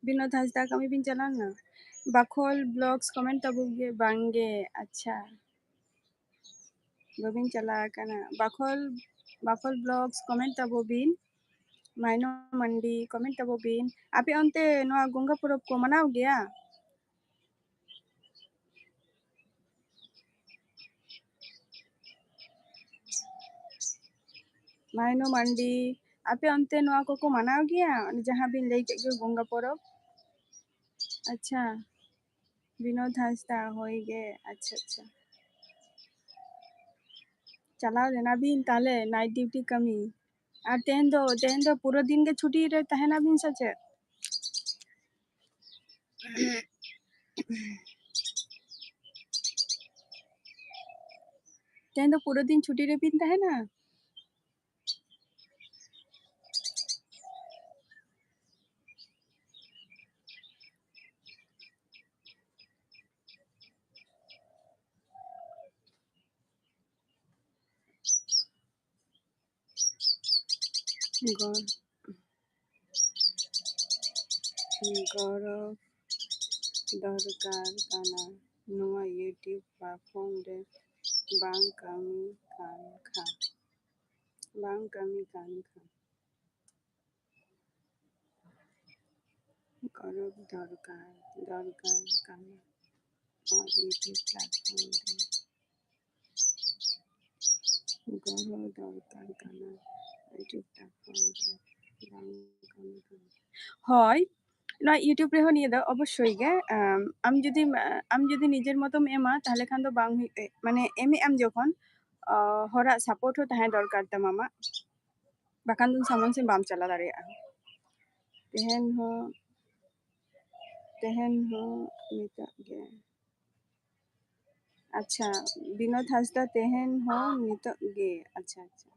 ᱵᱤᱱᱳᱫ ᱦᱟᱸᱥᱫᱟ, ᱠᱟᱹᱢᱤ ᱵᱤᱱ ᱪᱟᱞᱟᱣ ᱞᱮᱱᱟ? ᱵᱟᱠᱷᱳᱞ ᱵᱞᱚᱜᱥ ᱠᱚᱢᱮᱱᱴ ᱛᱟᱵᱚ ᱜᱮ, ᱵᱟᱝ ᱜᱮ᱾ ᱟᱪᱪᱷᱟ, ᱵᱟᱹᱵᱤᱱ ᱪᱟᱞᱟᱣ ᱟᱠᱟᱱᱟ᱾ ᱵᱟᱠᱷᱳᱞ, ᱵᱟᱠᱷᱳᱞ ᱵᱞᱚᱜᱥ ᱠᱚᱢᱮᱱᱴ ᱛᱟᱵᱚ ᱵᱤᱱ᱾ ᱢᱟᱭᱱᱚ ᱢᱟᱱᱰᱤ ᱠᱚᱢᱮᱱᱴ ᱛᱟᱵᱚ ᱵᱤᱱ᱾ ᱟᱯᱮ ᱚᱱᱛᱮ ᱱᱚᱣᱟ ᱜᱚᱝᱜᱟ ᱯᱚᱨᱚᱵᱽ ᱠᱚ ᱢᱟᱱᱟᱣ ᱜᱮᱭᱟ? ᱢᱟᱭᱱᱚ ᱢᱟᱱᱰᱤ, ᱟᱯᱮ ᱚᱱᱛᱮ ᱱᱚᱣᱟ ᱠᱚᱠᱚ ᱢᱟᱱᱟᱣ ᱜᱮᱭᱟ? ᱚᱱᱮ ᱡᱟᱦᱟᱸ ᱵᱤᱱ ᱞᱟᱹᱭ ᱠᱮᱫ ᱜᱮ ᱜᱚᱝᱜᱟ ᱯᱚᱨᱚᱵᱽ? ᱟᱪᱪᱷᱟ, ᱵᱤᱱᱳᱫ ᱦᱟᱸᱥᱫᱟ, ᱦᱳᱭ ᱜᱮ᱾ ᱟᱪᱪᱷᱟ, ᱟᱪᱪᱷᱟ, ᱪᱟᱞᱟᱣ ᱞᱮᱱᱟ ᱵᱤᱱ ᱛᱟᱦᱞᱮ night duty ᱠᱟᱹᱢᱤ? ᱟᱨ ᱛᱮᱦᱮᱧ ᱫᱚ, ᱛᱮᱦᱮᱧ ᱫᱚ ᱯᱩᱨᱟᱹ ᱫᱤᱱ ᱜᱮ ᱪᱷᱩᱴᱤ ᱨᱮ ᱛᱟᱦᱮᱱᱟ ᱵᱤᱱ ᱥᱮ ᱪᱮᱫ? ᱛᱮᱦᱮᱧ ᱫᱚ ᱯᱩᱨᱟᱹ ᱫᱤᱱ ᱪᱷᱩᱴᱤ ᱨᱮᱵᱤᱱ ᱛᱟᱦᱮᱱᱟ? ᱜᱚ-, ᱜᱚᱨᱚᱵᱽ ᱫᱚᱨᱠᱟᱨ ᱠᱟᱱᱟ ᱱᱚᱣᱟ YouTube platform ᱨᱮ ᱵᱟᱝ ᱠᱟᱹᱢᱤ ᱠᱟᱱ ᱠᱷᱟᱱ, ᱵᱟᱝ ᱠᱟᱹᱢᱤ ᱠᱟᱱ ᱠᱷᱟᱱ᱾ ᱜᱚᱨᱚᱵᱽ ᱫᱚᱨᱠᱟᱨ, ᱫᱚᱨᱠᱟᱨ ᱠᱟᱱᱟ ᱱᱚᱣᱟ YouTube platform ᱨᱮ᱾ ᱜᱚᱲᱚ ᱫᱚᱨᱠᱟᱨ ᱠᱟᱱᱟ YouTube platform ᱨᱮ, ᱵᱟᱝ ᱠᱟᱹᱢᱤ ᱠᱟᱱᱟ᱾ ᱦᱳᱭ, ᱱᱚᱣᱟ YouTube ᱨᱮᱦᱚᱸ ᱱᱤᱭᱟᱹ ᱫᱚ ᱚᱵᱚᱥᱥᱳᱭ ᱜᱮ, ᱟᱢ, ᱟᱢ ᱡᱩᱫᱤᱢ, ᱟᱢ ᱡᱩᱫᱤ ᱱᱤᱡᱮᱨ ᱢᱚᱛᱚᱢ ᱮᱢᱟ, ᱛᱟᱦᱞᱮ ᱠᱷᱟᱱ ᱫᱚ ᱵᱟᱝ ᱦᱩᱭᱩᱜ, ᱮ, ᱢᱟᱱᱮ ᱮᱢᱮᱜ ᱟᱢ ᱡᱚᱠᱷᱚᱱ, ᱟ, ᱦᱚᱲᱟᱜ support ᱦᱚᱸ ᱛᱟᱦᱮᱸ ᱫᱚᱨᱠᱟᱨ ᱛᱟᱢᱟ ᱟᱢᱟᱜ, ᱵᱟᱠᱷᱟᱱ ᱫᱚ ᱥᱟᱢᱟᱝ ᱥᱮᱫ ᱵᱟᱢ ᱪᱟᱞᱟᱣ ᱫᱟᱲᱮᱭᱟᱜᱼᱟ᱾ ᱛᱮᱦᱮᱧ ᱦᱚᱸ, ᱛᱮᱦᱮᱧ ᱦᱚᱸ ᱱᱤᱛᱚᱜ ᱜᱮ᱾ ᱟᱪᱪᱷᱟ, ᱵᱤᱱᱳᱫ ᱦᱟᱸᱥᱫᱟ, ᱛᱮᱦᱮᱧ ᱦᱚᱸ ᱱᱤᱛᱚᱜ ᱜᱮ᱾ ᱟᱪᱪᱷᱟ, ᱟᱪᱪᱷᱟ,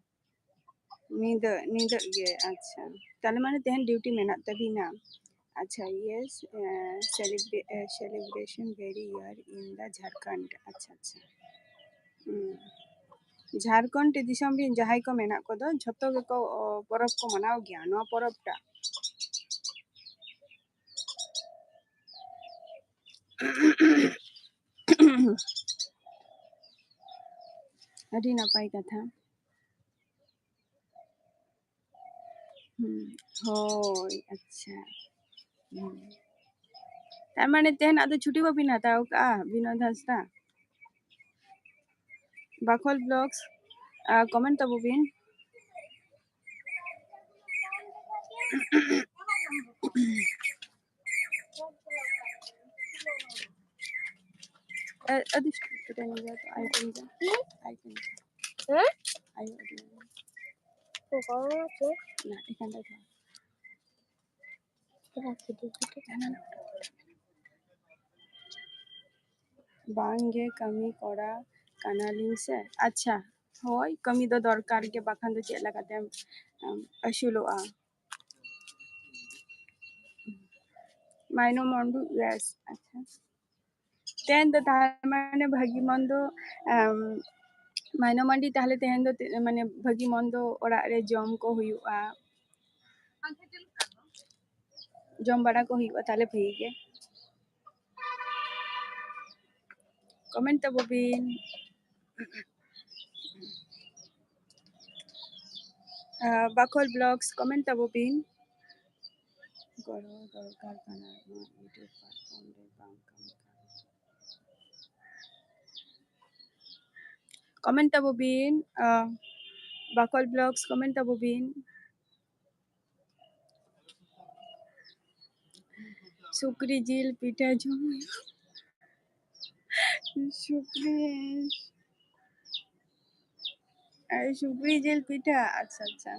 ᱧᱤᱫᱟᱹ, ᱧᱤᱫᱟᱹᱜ ᱜᱮ᱾ ᱟᱪᱪᱷᱟ, ᱛᱟᱦᱞᱮ ᱢᱟᱱᱮ ᱛᱮᱦᱮᱧ duty ᱢᱮᱱᱟᱜ ᱛᱟᱵᱤᱱᱟ? ᱟᱪᱪᱷᱟ, yes, A, celebra-, A, celebration very year in the Jharkhand. ᱟᱪᱪᱷᱟ, ᱟᱪᱪᱷᱟ᱾ ᱦᱩᱸ᱾ ᱡᱷᱟᱲᱠᱷᱚᱸᱰ ᱫᱤᱥᱚᱢ ᱨᱮᱱ ᱡᱟᱦᱟᱸᱭ ᱠᱚ ᱢᱮᱱᱟᱜ ᱠᱚᱫᱚ, ᱡᱷᱚᱛᱚ ᱜᱮᱠᱚ, ᱚ, ᱯᱚᱨᱚᱵᱽ ᱠᱚ ᱢᱟᱱᱟᱣ ᱜᱮᱭᱟ, ᱱᱚᱣᱟ ᱯᱚᱨᱚᱵᱽ ᱴᱟᱜ᱾ ᱟᱹᱰᱤ ᱱᱟᱯᱟᱭ ᱠᱟᱛᱷᱟ᱾ ᱦᱩᱸ, ᱦᱳᱭ, ᱟᱪᱪᱷᱟ᱾ ᱦᱩᱸ᱾ ᱛᱟᱨ ᱢᱟᱱᱮ ᱛᱮᱦᱮᱧᱟᱜ ᱫᱚ ᱪᱷᱩᱴᱤ ᱵᱟᱵᱤᱱ ᱦᱟᱛᱟᱣ ᱠᱟᱜᱼᱟ, ᱵᱤᱱᱳᱫ ᱦᱟᱸᱥᱫᱟ? ᱵᱟᱠᱷᱳᱞ Vlogs, ᱟ, comment ᱛᱟᱵᱚ ᱵᱤᱱ᱾ ᱟᱹᱰᱤ ᱥᱴᱨᱤᱠᱴ ᱨᱮ ᱱᱤᱭᱟᱹ ᱫᱚ ᱟᱭ ᱠᱟᱱ ᱜᱮᱭᱟ᱾ ᱟᱭ ᱠᱟᱱ ᱜᱮᱭᱟ᱾ ᱦᱮᱸ? ᱟᱭ ᱟᱹᱰᱤ ᱚᱠᱟ ᱪᱮ? ᱱᱟ ᱮᱠᱷᱟᱱ ᱫᱚ ᱵᱟᱝᱜᱮ, ᱠᱟᱹᱢᱤ ᱠᱚᱲᱟ ᱠᱟᱱᱟᱞᱤᱧ ᱥᱮ᱾ ᱟᱪᱪᱷᱟ, ᱦᱳᱭ, ᱠᱟᱹᱢᱤ ᱫᱚ ᱫᱚᱨᱠᱟᱨ ᱜᱮ, ᱵᱟᱠᱷᱟᱱ ᱫᱚ ᱪᱮᱫ ᱞᱮᱠᱟᱛᱮᱢ, ᱮᱢ, ᱟᱹᱥᱩᱞᱚᱜᱼᱟ? ᱢᱟᱭᱱᱚ ᱢᱚᱱᱰᱤ, yes, ᱟᱪᱪᱷᱟ᱾ ᱛᱮᱦᱮᱧ ᱫᱚ ᱛᱟᱦᱞᱮ ᱢᱟᱱᱮ ᱵᱷᱟᱹᱜᱤ ᱢᱚᱱᱫᱚ, ᱮᱢ, ᱢᱟᱭᱱᱚ ᱢᱟᱱᱰᱤ, ᱛᱟᱦᱞᱮ ᱛᱮᱦᱮᱧ ᱫᱚ ᱛᱤ-, ᱢᱟᱱᱮ ᱵᱷᱟᱹᱜᱤ ᱢᱚᱱᱫᱚ ᱚᱲᱟᱜ ᱨᱮ ᱡᱚᱢ ᱠᱚ ᱦᱩᱭᱩᱜᱼᱟ, ᱡᱚᱢ ᱵᱟᱲᱟ ᱠᱚ ᱦᱩᱭᱩᱜᱼᱟ, ᱛᱟᱦᱞᱮ ᱵᱷᱟᱹᱜᱤ ᱜᱮ᱾ ᱠᱚᱢᱮᱱᱴ ᱛᱟᱵᱚ ᱵᱤᱱ᱾ ᱟᱨ ᱵᱟᱠᱷᱳᱞ ᱵᱞᱚᱜᱥ ᱠᱚᱢᱮᱱᱴ ᱛᱟᱵᱚ ᱵᱤᱱ᱾ ᱜᱚᱲᱚ ᱫᱚᱨᱠᱟᱨ ᱠᱟᱱᱟ ᱱᱚᱣᱟ YouTube platform ᱨᱮ ᱵᱟᱝ ᱠᱟᱹᱢᱤ ᱠᱟᱱᱟ᱾ ᱠᱚᱢᱮᱱᱴ ᱛᱟᱵᱚ ᱵᱤᱱ, ᱟᱨ ᱵᱟᱠᱷᱳᱞ ᱵᱞᱚᱜᱥ ᱠᱚᱢᱮᱱᱴ ᱛᱟᱵᱚ ᱵᱤᱱ᱾ ᱥᱩᱠᱨᱤ ᱡᱤᱞ ᱯᱤᱴᱷᱟᱹ ᱡᱚᱢ ᱦᱩᱭᱩᱜᱼᱟ᱾ ᱥᱩᱠᱨᱤ, ᱟᱨ ᱥᱩᱠᱨᱤ ᱡᱤᱞ ᱯᱤᱴᱷᱟᱹ, ᱟᱪᱪᱷᱟ, ᱟᱪᱪᱷᱟ,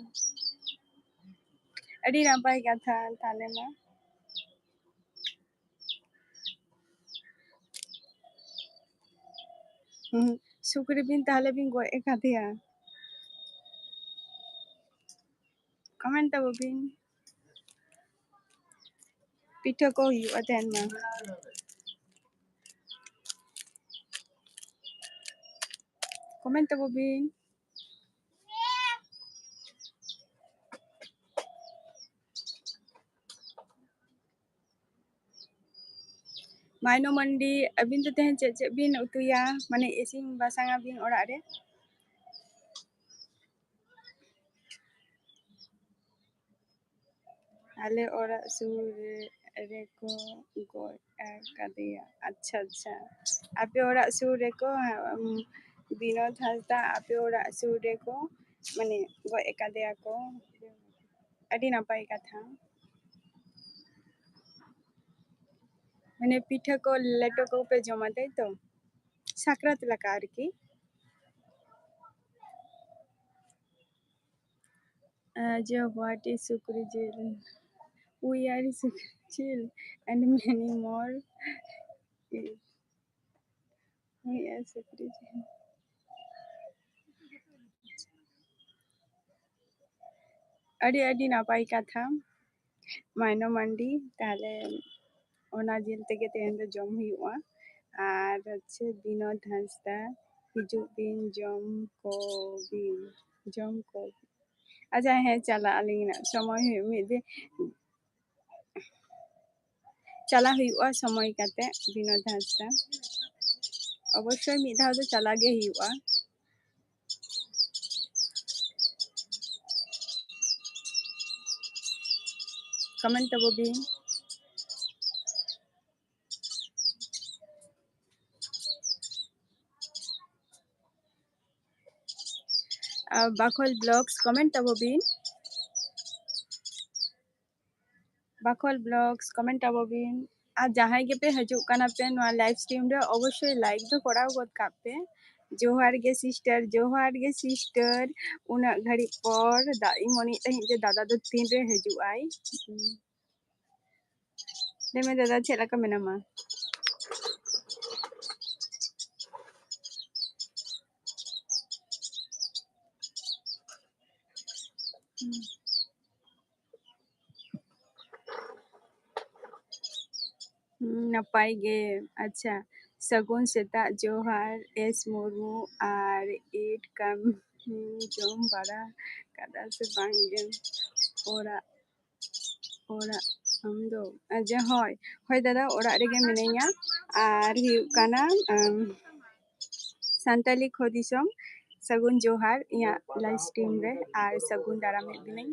ᱟᱹᱰᱤ ᱱᱟᱯᱟᱭ ᱠᱟᱛᱷᱟ ᱛᱟᱦᱞᱮ ᱢᱟ᱾ ᱦᱩᱸ, ᱥᱩᱠᱨᱤ ᱵᱤᱱ ᱛᱟᱦᱞᱮ ᱵᱤᱱ ᱜᱚᱡ ᱟᱠᱟᱫᱮᱭᱟ? ᱠᱚᱢᱮᱱᱴ ᱛᱟᱵᱚ ᱵᱤᱱ᱾ ᱯᱤᱴᱷᱟᱹ ᱠᱚ ᱦᱩᱭᱩᱜᱼᱟ ᱛᱮᱦᱮᱧ ᱢᱟ᱾ ᱠᱚᱢᱮᱱᱴ ᱛᱟᱵᱚ ᱵᱤᱱ᱾ ᱢᱟᱭᱱᱚ ᱢᱟᱱᱰᱤ, ᱟᱹᱵᱤᱱ ᱫᱚ ᱛᱮᱦᱮᱧ ᱪᱮᱫ ᱪᱮᱫ ᱵᱤᱱ ᱩᱛᱩᱭᱟ? ᱢᱟᱱᱮ ᱤᱥᱤᱱ ᱵᱟᱥᱟᱝ ᱟᱵᱤᱱ ᱚᱲᱟᱜ ᱨᱮ? ᱟᱞᱮ ᱚᱲᱟᱜ ᱥᱩᱨ ᱨᱮ, ᱨᱮᱠᱚ ᱜᱚᱡ ᱟᱠᱟᱫᱮᱭᱟ᱾ ᱟᱪᱪᱷᱟ, ᱟᱪᱪᱷᱟ, ᱟᱯᱮ ᱚᱲᱟᱜ ᱥᱩᱨ ᱨᱮᱠᱚ, ᱩᱢ, ᱵᱤᱱᱳᱫ ᱦᱟᱸᱥᱫᱟ, ᱟᱯᱮ ᱚᱲᱟᱜ ᱥᱩᱨ ᱨᱮᱠᱚ, ᱢᱟᱱᱮ, ᱜᱚᱡ ᱟᱠᱟᱫᱮᱭᱟ ᱠᱚ᱾ ᱟᱹᱰᱤ ᱱᱟᱯᱟᱭ ᱠᱟᱛᱷᱟ᱾ ᱢᱟᱱᱮ, ᱯᱤᱴᱷᱟᱹ ᱠᱚ, ᱞᱮᱴᱚ ᱠᱚᱯᱮ ᱡᱚᱢᱟ, ᱛᱟᱭ ᱛᱚ? ᱥᱟᱠᱨᱟᱛ ᱞᱮᱠᱟ ᱟᱨᱠᱤ᱾ ᱟᱡᱚ, what is ᱥᱩᱠᱨᱤ ᱡᱤᱞ? We are ᱥᱩᱠᱨᱤ ᱡᱤᱞ and many more. We are ᱥᱩᱠᱨᱤ ᱡᱤᱞ᱾ ᱟᱹᱰᱤ ᱟᱹᱰᱤ ᱱᱟᱯᱟᱭ ᱠᱟᱛᱷᱟ ᱢᱟᱭᱱᱚ ᱢᱟᱱᱰᱤ᱾ ᱛᱟᱦᱞᱮ ᱚᱱᱟ ᱡᱤᱞ ᱛᱮᱜᱮ ᱛᱮᱦᱮᱧ ᱫᱚ ᱡᱚᱢ ᱦᱩᱭᱩᱜᱼᱟ᱾ ᱟᱨ ᱦᱚᱪᱪᱷᱮ ᱵᱤᱱᱳᱫ ᱦᱟᱸᱥᱫᱟ, ᱦᱤᱡᱩᱜ ᱵᱤᱱ ᱡᱚᱢ ᱠᱚ ᱵᱤᱱ, ᱡᱚᱢ ᱠᱚ ᱵᱤᱱ᱾ ᱟᱪᱪᱷᱟ, ᱦᱮᱸ, ᱪᱟᱞᱟᱜ ᱟᱹᱞᱤᱧ ᱱᱟᱜ, ᱥᱚᱢᱚᱭ ᱦᱩᱭᱩᱜ ᱢᱤᱫ ᱫᱤᱱ᱾ ᱪᱟᱞᱟᱜ ᱦᱩᱭᱩᱜᱼᱟ ᱥᱚᱢᱚᱭ ᱠᱟᱛᱮ, ᱵᱤᱱᱳᱫ ᱦᱟᱸᱥᱫᱟ᱾ ᱚᱵᱚᱥᱥᱳᱭ ᱢᱤᱫ ᱫᱷᱟᱣ ᱫᱚ ᱪᱟᱞᱟᱜ ᱜᱮ ᱦᱩᱭᱩᱜᱼᱟ᱾ Comment ᱛᱟᱵᱚ ᱵᱤᱱ᱾ ᱟᱨ ᱵᱟᱠᱷᱳᱞ Vlogs comment ᱛᱟᱵᱚ ᱵᱤᱱ᱾ ᱵᱟᱠᱷᱳᱞ Vlogs comment ᱛᱟᱵᱚ ᱵᱤᱱ᱾ ᱟᱨ ᱡᱟᱦᱟᱸᱭ ᱜᱮᱯᱮ ᱦᱤᱡᱩᱜ ᱠᱟᱱᱟ ᱯᱮ ᱱᱚᱣᱟ live stream ᱨᱮ, ᱚᱵᱚᱥᱥᱳᱭ like ᱫᱚ ᱠᱚᱨᱟᱣ ᱜᱚᱫ ᱠᱟᱜ ᱯᱮ᱾ ᱡᱚᱦᱟᱨ ᱜᱮ sister, ᱡᱚᱦᱟᱨ ᱜᱮ sister, ᱩᱱᱟᱹᱜ ᱜᱷᱟᱹᱲᱤᱡ ᱯᱚᱨ᱾ ᱫᱟᱜ ᱤᱧ ᱢᱚᱱᱮᱭᱮᱫ ᱛᱟᱦᱮᱸᱫ ᱡᱮ ᱫᱟᱫᱟ ᱫᱚ ᱛᱤᱱᱨᱮ ᱦᱤᱡᱩᱜ ᱟᱭ᱾ ᱞᱟᱹᱭ ᱢᱮ ᱫᱟᱫᱟ, ᱪᱮᱫ ᱞᱮᱠᱟ ᱢᱮᱱᱟᱢᱟ? ᱦᱩᱸ, ᱱᱟᱯᱟᱭ ᱜᱮ᱾ ᱟᱪᱪᱷᱟ, ᱥᱟᱹᱜᱩᱱ ᱥᱮᱛᱟᱜ ᱡᱚᱦᱟᱨ ᱮᱥ ᱢᱩᱨᱢᱩ, ᱟᱨ ᱤᱴ ᱠᱟᱹᱢᱤ ᱡᱚᱢ ᱵᱟᱲᱟ ᱠᱟᱫᱟ ᱥᱮ ᱵᱟᱝ ᱜᱮ? ᱚᱲᱟᱜ, ᱚᱲᱟᱜ ᱟᱢ ᱫᱚ? ᱟᱪᱪᱷᱟ, ᱦᱳᱭ, ᱦᱳᱭ ᱫᱟᱫᱟ, ᱚᱲᱟᱜ ᱨᱮᱜᱮ ᱢᱤᱱᱟᱹᱧᱟ᱾ ᱟᱨ ᱦᱩᱭᱩᱜ ᱠᱟᱱᱟ, ᱟᱢ, ᱥᱟᱱᱛᱟᱞᱤ ᱠᱷᱚ ᱫᱤᱥᱚᱢ, ᱥᱟᱹᱜᱩᱱ ᱡᱚᱦᱟᱨ ᱤᱧᱟᱹᱜ live stream ᱨᱮ, ᱟᱨ ᱥᱟᱹᱜᱩᱱ ᱫᱟᱨᱟᱢᱮᱫ ᱵᱤᱱᱟᱹᱧ᱾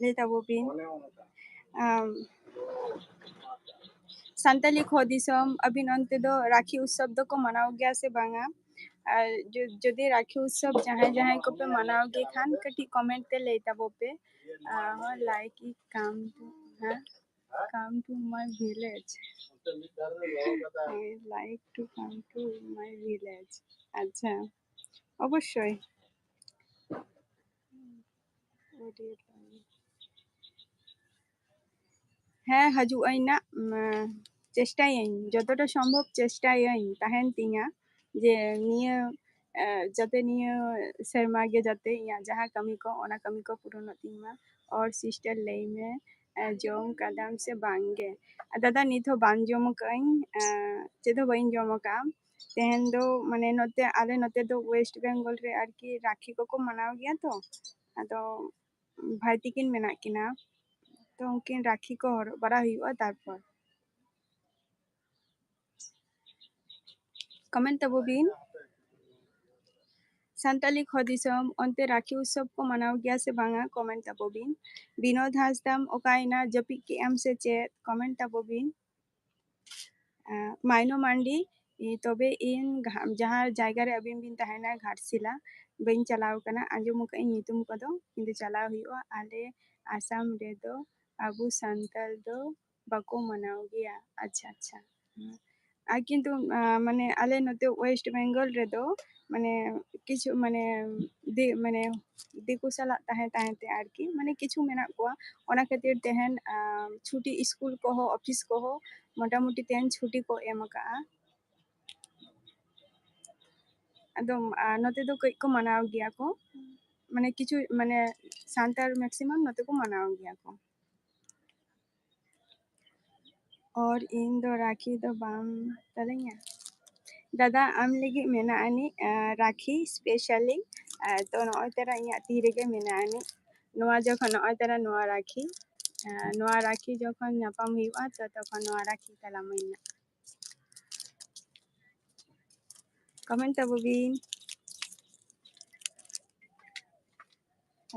ᱞᱟᱹᱭ ᱛᱟᱵᱚ ᱵᱤᱱ, ᱟᱢ, ᱥᱟᱱᱛᱟᱞᱤ ᱠᱷᱚ ᱫᱤᱥᱚᱢ, ᱟᱹᱵᱤᱱ ᱚᱱᱛᱮ ᱫᱚ ᱨᱟᱠᱷᱤ ᱩᱛᱥᱚᱵ ᱫᱚᱠᱚ ᱢᱟᱱᱟᱣ ᱜᱮᱭᱟ ᱥᱮ ᱵᱟᱝᱟ? ᱟᱨ ᱡᱩ-, ᱡᱩᱫᱤ ᱨᱟᱠᱷᱤ ᱩᱛᱥᱚᱵ ᱡᱟᱦᱟᱸᱭ ᱡᱟᱦᱟᱸᱭ ᱠᱚᱯᱮ ᱢᱟᱱᱟᱣ ᱜᱮ ᱠᱷᱟᱱ, ᱠᱟᱹᱴᱤᱡ comment ᱛᱮ ᱞᱟᱹᱭ ᱛᱟᱵᱚ ᱯᱮ᱾ Uh, like it, come to, huh? Come to my village. I like to come to my village. ᱟᱪᱪᱷᱟ, ᱚᱵᱚᱥᱥᱳᱭ᱾ ᱦᱮᱸ, ᱦᱤᱡᱩᱜ ᱟᱹᱧ ᱱᱟᱜ, ᱩᱢ, ᱪᱮᱥᱴᱟᱭᱟᱹᱧ, ᱡᱚᱛᱚᱴᱟ ᱥᱚᱢᱵᱷᱚᱵ ᱪᱮᱥᱴᱟᱭᱟᱹᱧ, ᱛᱟᱦᱮᱱ ᱛᱤᱧᱟ ᱡᱮ ᱱᱤᱭᱟᱹ, ᱮ, ᱡᱟᱛᱮ ᱱᱤᱭᱟᱹ ᱥᱮᱨᱢᱟ ᱜᱮ ᱡᱟᱛᱮ ᱤᱧᱟᱹᱜ ᱡᱟᱦᱟᱸ ᱠᱟᱹᱢᱤ ᱠᱚ, ᱚᱱᱟ ᱠᱟᱹᱢᱤ ᱠᱚ ᱯᱩᱨᱚᱱᱚᱜ ᱛᱤᱧ ᱢᱟ᱾ ᱚᱨ sister ᱞᱟᱹᱭ ᱢᱮ, ᱮ, ᱡᱚᱢ ᱠᱟᱫᱟᱢ ᱥᱮ ᱵᱟᱝ ᱜᱮ? ᱫᱟᱫᱟ, ᱱᱤᱛ ᱦᱚᱸ ᱵᱟᱝ ᱡᱚᱢ ᱟᱠᱟᱫᱟᱹᱧ, ᱮ, ᱪᱮᱫ ᱦᱚᱸ ᱵᱟᱹᱧ ᱡᱚᱢ ᱟᱠᱟᱫᱼᱟ᱾ ᱛᱮᱦᱮᱧ ᱫᱚ ᱢᱟᱱᱮ ᱱᱚᱛᱮ, ᱟᱞᱮ ᱱᱚᱛᱮ ᱫᱚ West Bengal ᱨᱮ ᱟᱨᱠᱤ ᱨᱟᱠᱷᱤ ᱠᱚᱠᱚ ᱢᱟᱱᱟᱣ ᱜᱮᱭᱟ ᱛᱚ, ᱟᱫᱚ ᱵᱷᱟᱭ ᱛᱤᱠᱤᱱ ᱢᱮᱱᱟᱜ ᱠᱤᱱᱟ, ᱛᱚ ᱩᱱᱠᱤᱱ ᱨᱟᱠᱷᱤ ᱠᱚ ᱦᱚᱨᱚᱜ ᱵᱟᱲᱟ ᱦᱩᱭᱩᱜᱼᱟ᱾ ᱛᱟᱨᱯᱚᱨ comment ᱛᱟᱵᱚ ᱵᱤᱱ, ᱥᱟᱱᱛᱟᱞᱤ ᱠᱷᱚ ᱫᱤᱥᱚᱢ, ᱚᱱᱛᱮ ᱨᱟᱠᱷᱤ ᱩᱛᱥᱚᱵ ᱠᱚ ᱢᱟᱱᱟᱣ ᱜᱮᱭᱟ ᱥᱮ ᱵᱟᱝᱟ? Comment ᱛᱟᱵᱚ ᱵᱤᱱ᱾ ᱵᱤᱱᱳᱫ ᱦᱟᱸᱥᱫᱟᱢ ᱚᱠᱟᱭᱮᱱᱟ, ᱡᱟᱹᱯᱤᱫ ᱠᱮᱜ ᱟᱢ ᱥᱮ ᱪᱮᱫ? Comment ᱛᱟᱵᱚ ᱵᱤᱱ᱾ ᱟᱸ, ᱢᱟᱭᱱᱚ ᱢᱟᱱᱰᱤ, ᱤ, ᱛᱚᱵᱮ ᱤᱧ ᱜᱷᱟ-, ᱡᱟᱦᱟᱸ ᱡᱟᱭᱜᱟ ᱨᱮ ᱟᱹᱵᱤᱱ ᱵᱤᱱ ᱛᱟᱦᱮᱱᱟ, ᱜᱷᱟᱴᱥᱤᱞᱟ, ᱵᱟᱹᱧ ᱪᱟᱞᱟᱣ ᱠᱟᱱᱟ, ᱟᱸᱡᱚᱢ ᱟᱠᱟᱫ ᱟᱹᱧ ᱧᱩᱛᱩᱢ ᱠᱚᱫᱚ, ᱠᱤᱱᱛᱩ ᱪᱟᱞᱟᱣ ᱦᱩᱭᱩᱜᱼᱟ᱾ ᱟᱞᱮ ᱟᱥᱟᱢ ᱨᱮᱫᱚ ᱟᱵᱚ ᱥᱟᱱᱛᱟᱲ ᱫᱚ ᱵᱟᱠᱚ ᱢᱟᱱᱟᱣ ᱜᱮᱭᱟ᱾ ᱟᱪᱪᱷᱟ, ᱟᱪᱪᱷᱟ᱾ ᱟᱨ ᱠᱤᱱᱛᱩ, ᱟᱸ, ᱢᱟᱱᱮ ᱟᱞᱮ ᱱᱚᱛᱮ West Bengal ᱨᱮᱫᱚ ᱢᱟᱱᱮ ᱠᱤᱪᱷᱩ ᱢᱟᱱᱮ ᱫᱤ-, ᱢᱟᱱᱮ ᱫᱤᱠᱩ ᱥᱟᱞᱟᱜ ᱛᱟᱦᱮᱸ ᱛᱟᱦᱮᱸ ᱛᱮ ᱟᱨᱠᱤ ᱢᱟᱱᱮ ᱠᱤᱪᱷᱩ ᱢᱮᱱᱟᱜ ᱠᱚᱣᱟ, ᱚᱱᱟ ᱠᱷᱟᱹᱛᱤᱨ ᱛᱮᱦᱮᱧ, ᱟᱸ, ᱪᱷᱩᱴᱤ ᱥᱠᱩᱞ ᱠᱚᱦᱚᱸ ᱚᱯᱷᱤᱥ ᱠᱚᱦᱚᱸ ᱢᱚᱴᱟᱢᱩᱴᱤ ᱛᱮᱦᱮᱧ ᱪᱷᱩᱴᱤ ᱠᱚ ᱮᱢ ᱟᱠᱟᱜᱼᱟ᱾ ᱟᱫᱚ, ᱟᱸ, ᱱᱚᱛᱮ ᱫᱚ ᱠᱟᱹᱡ ᱠᱚ ᱢᱟᱱᱟᱣ ᱜᱮᱭᱟ ᱠᱚ, ᱢᱟᱱᱮ ᱠᱤᱪᱷᱩ ᱢᱟᱱᱮ ᱥᱟᱱᱛᱟᱲ maximum ᱱᱚᱛᱮ ᱠᱚ ᱢᱟᱱᱟᱣ ᱜᱮᱭᱟ ᱠᱚ᱾ ᱚᱨ ᱤᱧ ᱫᱚ ᱨᱟᱠᱷᱤ ᱫᱚ ᱵᱟᱢ ᱛᱟᱞᱟᱧᱟ᱾ ᱫᱟᱫᱟ, ᱟᱢ ᱞᱟᱹᱜᱤᱫ ᱢᱮᱱᱟᱜ ᱟᱹᱱᱤᱡ, ᱟᱸ, ᱨᱟᱠᱷᱤ specially᱾ ᱟᱸ, ᱛᱚ ᱱᱚᱜᱼᱚᱭ ᱛᱚᱨᱟ ᱤᱧᱟᱹᱜ ᱛᱤ ᱨᱮᱜᱮ ᱢᱮᱱᱟᱜ ᱟᱹᱱᱤᱡ᱾ ᱱᱚᱣᱟ ᱡᱚᱠᱷᱚᱱ ᱱᱚᱜᱼᱚᱭ ᱛᱚᱨᱟ ᱱᱚᱣᱟ ᱨᱟᱠᱷᱤ, ᱟᱸ, ᱱᱚᱣᱟ ᱨᱟᱠᱷᱤ ᱡᱚᱠᱷᱚᱱ ᱧᱟᱯᱟᱢ ᱦᱩᱭᱩᱜᱼᱟ, ᱛᱚ ᱛᱚᱠᱷᱚᱱ ᱱᱚᱣᱟ ᱨᱟᱠᱷᱤ ᱛᱟᱞᱟᱢᱟᱹᱧ ᱱᱟᱜ᱾ Comment ᱛᱟᱵᱚ ᱵᱤᱱ᱾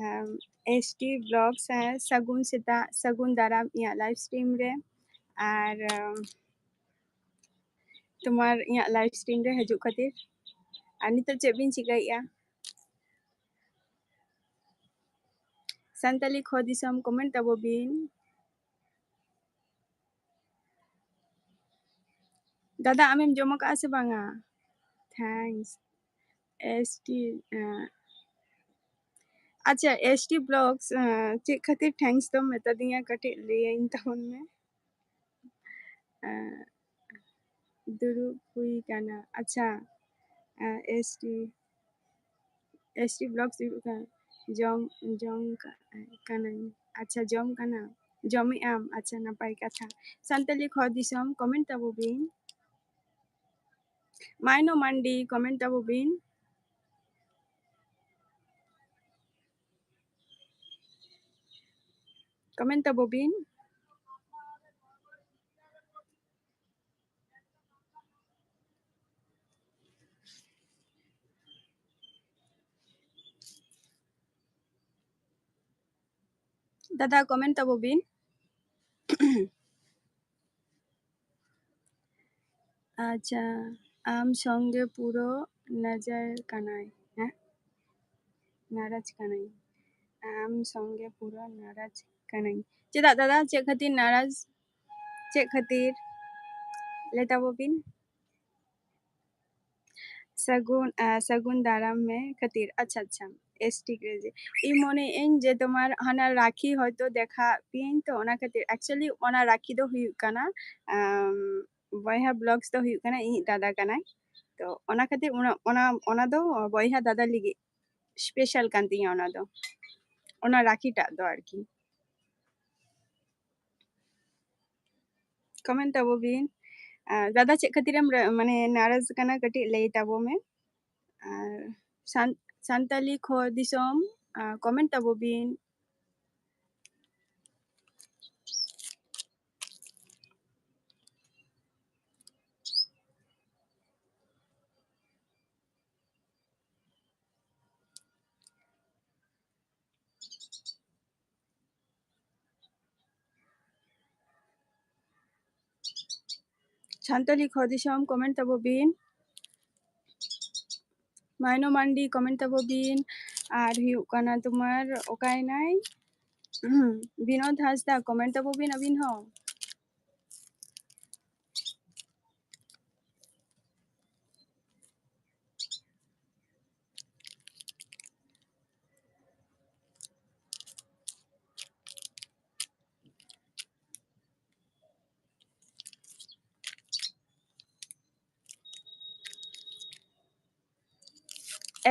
ᱟᱢ, S T Vlogs, ᱦᱮᱸ, ᱥᱟᱹᱜᱩᱱ ᱥᱮᱛᱟᱜ, ᱥᱟᱹᱜᱩᱱ ᱫᱟᱨᱟᱢ ᱤᱧᱟᱹᱜ live stream ᱨᱮ᱾ ᱟᱨ, ᱟᱢ, ᱛᱳᱢᱟᱨ ᱤᱧᱟᱹᱜ live stream ᱨᱮ ᱦᱤᱡᱩᱜ ᱠᱷᱟᱹᱛᱤᱨ᱾ ᱟᱨ ᱱᱤᱛᱚᱜ ᱪᱮᱫ ᱵᱤᱱ ᱪᱤᱠᱟᱹᱭᱮᱫᱼᱟ? ᱥᱟᱱᱛᱟᱞᱤ ᱠᱷᱚ ᱫᱤᱥᱚᱢ, comment ᱛᱟᱵᱚ ᱵᱤᱱ᱾ ᱫᱟᱫᱟ, ᱟᱢᱮᱢ ᱡᱚᱢ ᱟᱠᱟᱫᱼᱟ ᱥᱮ ᱵᱟᱝᱟ? Thanks. S T, ᱟᱪᱪᱷᱟ, S T Vlogs, ᱪᱮᱫ ᱠᱷᱟᱹᱛᱤᱨ thanks ᱫᱚᱢ ᱢᱮᱛᱟ ᱫᱤᱧᱟ, ᱠᱟᱹᱴᱤᱡ ᱞᱟᱹᱭᱟᱹᱧ ᱛᱟᱵᱚᱱ ᱢᱮ᱾ ᱫᱩᱲᱩᱵ ᱦᱩᱭ ᱠᱟᱱᱟ᱾ ᱟᱪᱪᱷᱟ, S T, S T Vlogs ᱫᱩᱲᱩᱵ ᱠᱟᱱᱟ᱾ ᱡᱚᱢ, ᱡᱚᱢ ᱠᱟ-, ᱠᱟᱱᱟᱹᱧ᱾ ᱟᱪᱪᱷᱟ, ᱡᱚᱢ ᱠᱟᱱᱟ, ᱡᱚᱢᱮᱜ ᱟᱢ᱾ ᱟᱪᱪᱷᱟ, ᱱᱟᱯᱟᱭ ᱠᱟᱛᱷᱟ᱾ ᱥᱟᱱᱛᱟᱞᱤ ᱠᱷᱚ ᱫᱤᱥᱚᱢ, comment ᱛᱟᱵᱚ ᱵᱤᱱ᱾ ᱢᱟᱭᱱᱚ ᱢᱟᱱᱰᱤ, comment ᱛᱟᱵᱚ ᱵᱤᱱ᱾ Comment ᱛᱟᱵᱚ ᱵᱤᱱ᱾ ᱫᱟᱫᱟ, comment ᱛᱟᱵᱚ ᱵᱤᱱ᱾ ᱟᱪᱪᱷᱟ, ᱟᱢ ᱥᱚᱝᱜᱮ ᱯᱩᱨᱟᱹ ᱱᱟᱡᱟᱨ ᱠᱟᱱᱟᱭ, ᱦᱮᱸ? ᱱᱟᱨᱟᱡ ᱠᱟᱱᱟᱭ᱾ ᱟᱢ ᱥᱚᱝᱜᱮ ᱯᱩᱨᱟᱹ ᱱᱟᱨᱟᱡ ᱠᱟᱱᱟᱭ᱾ ᱪᱮᱫᱟᱜ ᱫᱟᱫᱟ? ᱪᱮᱫ ᱠᱷᱟᱹᱛᱤᱨ ᱱᱟᱨᱟᱡ? ᱪᱮᱫ ᱠᱷᱟᱹᱛᱤᱨ? ᱞᱟᱹᱭ ᱛᱟᱵᱚ ᱵᱤᱱ᱾ ᱥᱟᱹᱜᱩᱱ, ᱟ, ᱥᱟᱹᱜᱩᱱ ᱫᱟᱨᱟᱢ ᱢᱮ ᱠᱷᱟᱹᱛᱤᱨ᱾ ᱟᱪᱪᱷᱟ, ᱟᱪᱪᱷᱟ, S T graduate᱾ ᱤᱧ ᱢᱚᱱᱮᱭᱮᱫ ᱟᱹᱧ ᱡᱮ ᱛᱳᱢᱟᱨ ᱦᱟᱱᱟ ᱨᱟᱠᱷᱤ ᱦᱚᱭᱛᱳ ᱫᱮᱠᱷᱟ ᱯᱤᱭᱟᱹᱧ ᱛᱚ, ᱚᱱᱟ ᱠᱷᱟᱹᱛᱤᱨ᱾ Actually ᱚᱱᱟ ᱨᱟᱠᱷᱤ ᱫᱚ ᱦᱩᱭᱩᱜ ᱠᱟᱱᱟ, ᱟᱢ, ᱵᱚᱭᱦᱟ Vlogs ᱫᱚ ᱦᱩᱭᱩᱜ ᱠᱟᱱᱟ ᱤᱧᱤᱡ ᱫᱟᱫᱟ ᱠᱟᱱᱟᱭ᱾ ᱛᱚ ᱚᱱᱟ ᱠᱷᱟᱹᱛᱤᱨ ᱚᱱᱟ, ᱚᱱᱟ, ᱚᱱᱟ ᱫᱚ ᱵᱚᱭᱦᱟ ᱫᱟᱫᱟ ᱞᱟᱹᱜᱤᱫ special ᱠᱟᱱ ᱛᱤᱧᱟ ᱚᱱᱟ ᱫᱚ, ᱚᱱᱟ ᱨᱟᱠᱷᱤ ᱴᱟᱜ ᱫᱚ ᱟᱨᱠᱤ᱾ Comment ᱛᱟᱵᱚ ᱵᱤᱱ᱾ ᱟᱨ ᱫᱟᱫᱟ ᱪᱮᱫ ᱠᱷᱟᱹᱛᱤᱨᱮᱢ ᱨᱟ-, ᱢᱟᱱᱮ ᱱᱟᱨᱟᱡ ᱠᱟᱱᱟ, ᱠᱟᱹᱴᱤᱡ ᱞᱟᱹᱭ ᱛᱟᱵᱚ ᱢᱮ᱾ ᱟᱨ ᱥᱟᱱ-, ᱥᱟᱱᱛᱟᱞᱤ ᱠᱷᱚ ᱫᱤᱥᱚᱢ, ᱟᱨ comment ᱛᱟᱵᱚ ᱵᱤᱱ᱾ ᱥᱟᱱᱛᱟᱞᱤ ᱠᱷᱚ ᱫᱤᱥᱚᱢ, comment ᱛᱟᱵᱚ ᱵᱤᱱ᱾ ᱢᱟᱭᱱᱚ ᱢᱟᱱᱰᱤ, comment ᱛᱟᱵᱚ ᱵᱤᱱ᱾ ᱟᱨ ᱦᱩᱭᱩᱜ ᱠᱟᱱᱟ ᱛᱳᱢᱟᱨ ᱚᱠᱟᱭᱮᱱᱟᱭ? ᱵᱤᱱᱳᱫ ᱦᱟᱸᱥᱫᱟ, comment ᱛᱟᱵᱚ ᱵᱤᱱ ᱟᱹᱵᱤᱱ ᱦᱚᱸ᱾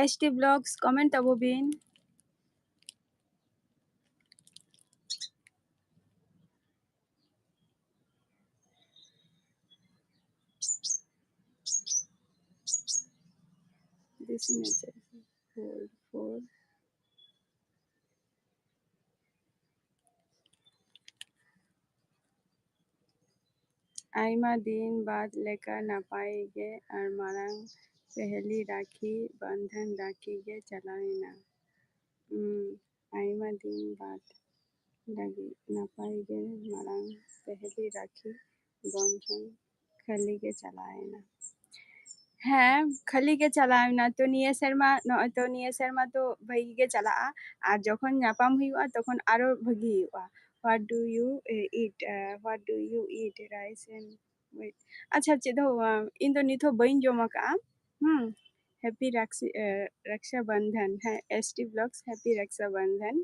S T Vlogs, comment ᱛᱟᱵᱚ ᱵᱤᱱ᱾ This message, four, four. ᱟᱭᱢᱟ ᱫᱤᱱ ᱵᱟᱫ ᱞᱮᱠᱟ ᱱᱟᱯᱟᱭ ᱜᱮ ᱟᱨ ᱢᱟᱲᱟᱝ ᱯᱮᱦᱞᱤ ᱨᱟᱠᱷᱤ ᱵᱟᱱᱫᱷᱟᱱ ᱨᱟᱠᱷᱤ ᱜᱮ ᱪᱟᱞᱟᱣᱮᱱᱟ᱾ ᱩᱸ, ᱟᱭᱢᱟ ᱫᱤᱱ ᱵᱟᱫ ᱞᱟᱹᱜᱤᱫ ᱱᱟᱯᱟᱭ ᱜᱮ ᱢᱟᱲᱟᱝ ᱯᱮᱦᱞᱤ ᱨᱟᱠᱷᱤ ᱵᱚᱱᱫᱷᱚᱱ ᱠᱷᱟᱹᱞᱤ ᱜᱮ ᱪᱟᱞᱟᱣᱮᱱᱟ᱾ ᱦᱮᱸ, ᱠᱷᱟᱹᱞᱤ ᱜᱮ ᱪᱟᱞᱟᱣᱮᱱᱟ᱾ ᱛᱚ ᱱᱤᱭᱟᱹ ᱥᱮᱨᱢᱟ, ᱱᱚᱜᱼᱚᱭ ᱛᱚ ᱱᱤᱭᱟᱹ ᱥᱮᱨᱢᱟ ᱛᱚ ᱵᱷᱟᱹᱜᱤ ᱜᱮ ᱪᱟᱞᱟᱜᱼᱟ, ᱟᱨ ᱡᱚᱠᱷᱚᱱ ᱧᱟᱯᱟᱢ ᱦᱩᱭᱩᱜᱼᱟ ᱛᱚᱠᱷᱚᱱ ᱟᱨᱚ ᱵᱷᱟᱹᱜᱤ ᱦᱩᱭᱩᱜᱼᱟ᱾ What do you, eh, eat? Eh, what do you eat? Rice and wait. ᱟᱪᱪᱷᱟ, ᱪᱮᱫ ᱦᱚᱸ ᱵᱟᱝ, ᱤᱧ ᱫᱚ ᱱᱤᱛ ᱦᱚᱸ ᱵᱟᱹᱧ ᱡᱚᱢ ᱟᱠᱟᱫᱼᱟ᱾ ᱦᱩᱸ, happy ᱨᱟᱠᱥᱤ-, eh, ᱨᱟᱠᱥᱟ ᱵᱟᱱᱫᱷᱟᱱ, ᱦᱮᱸ, S T Vlogs, happy ᱨᱟᱠᱥᱟ ᱵᱟᱱᱫᱷᱟᱱ᱾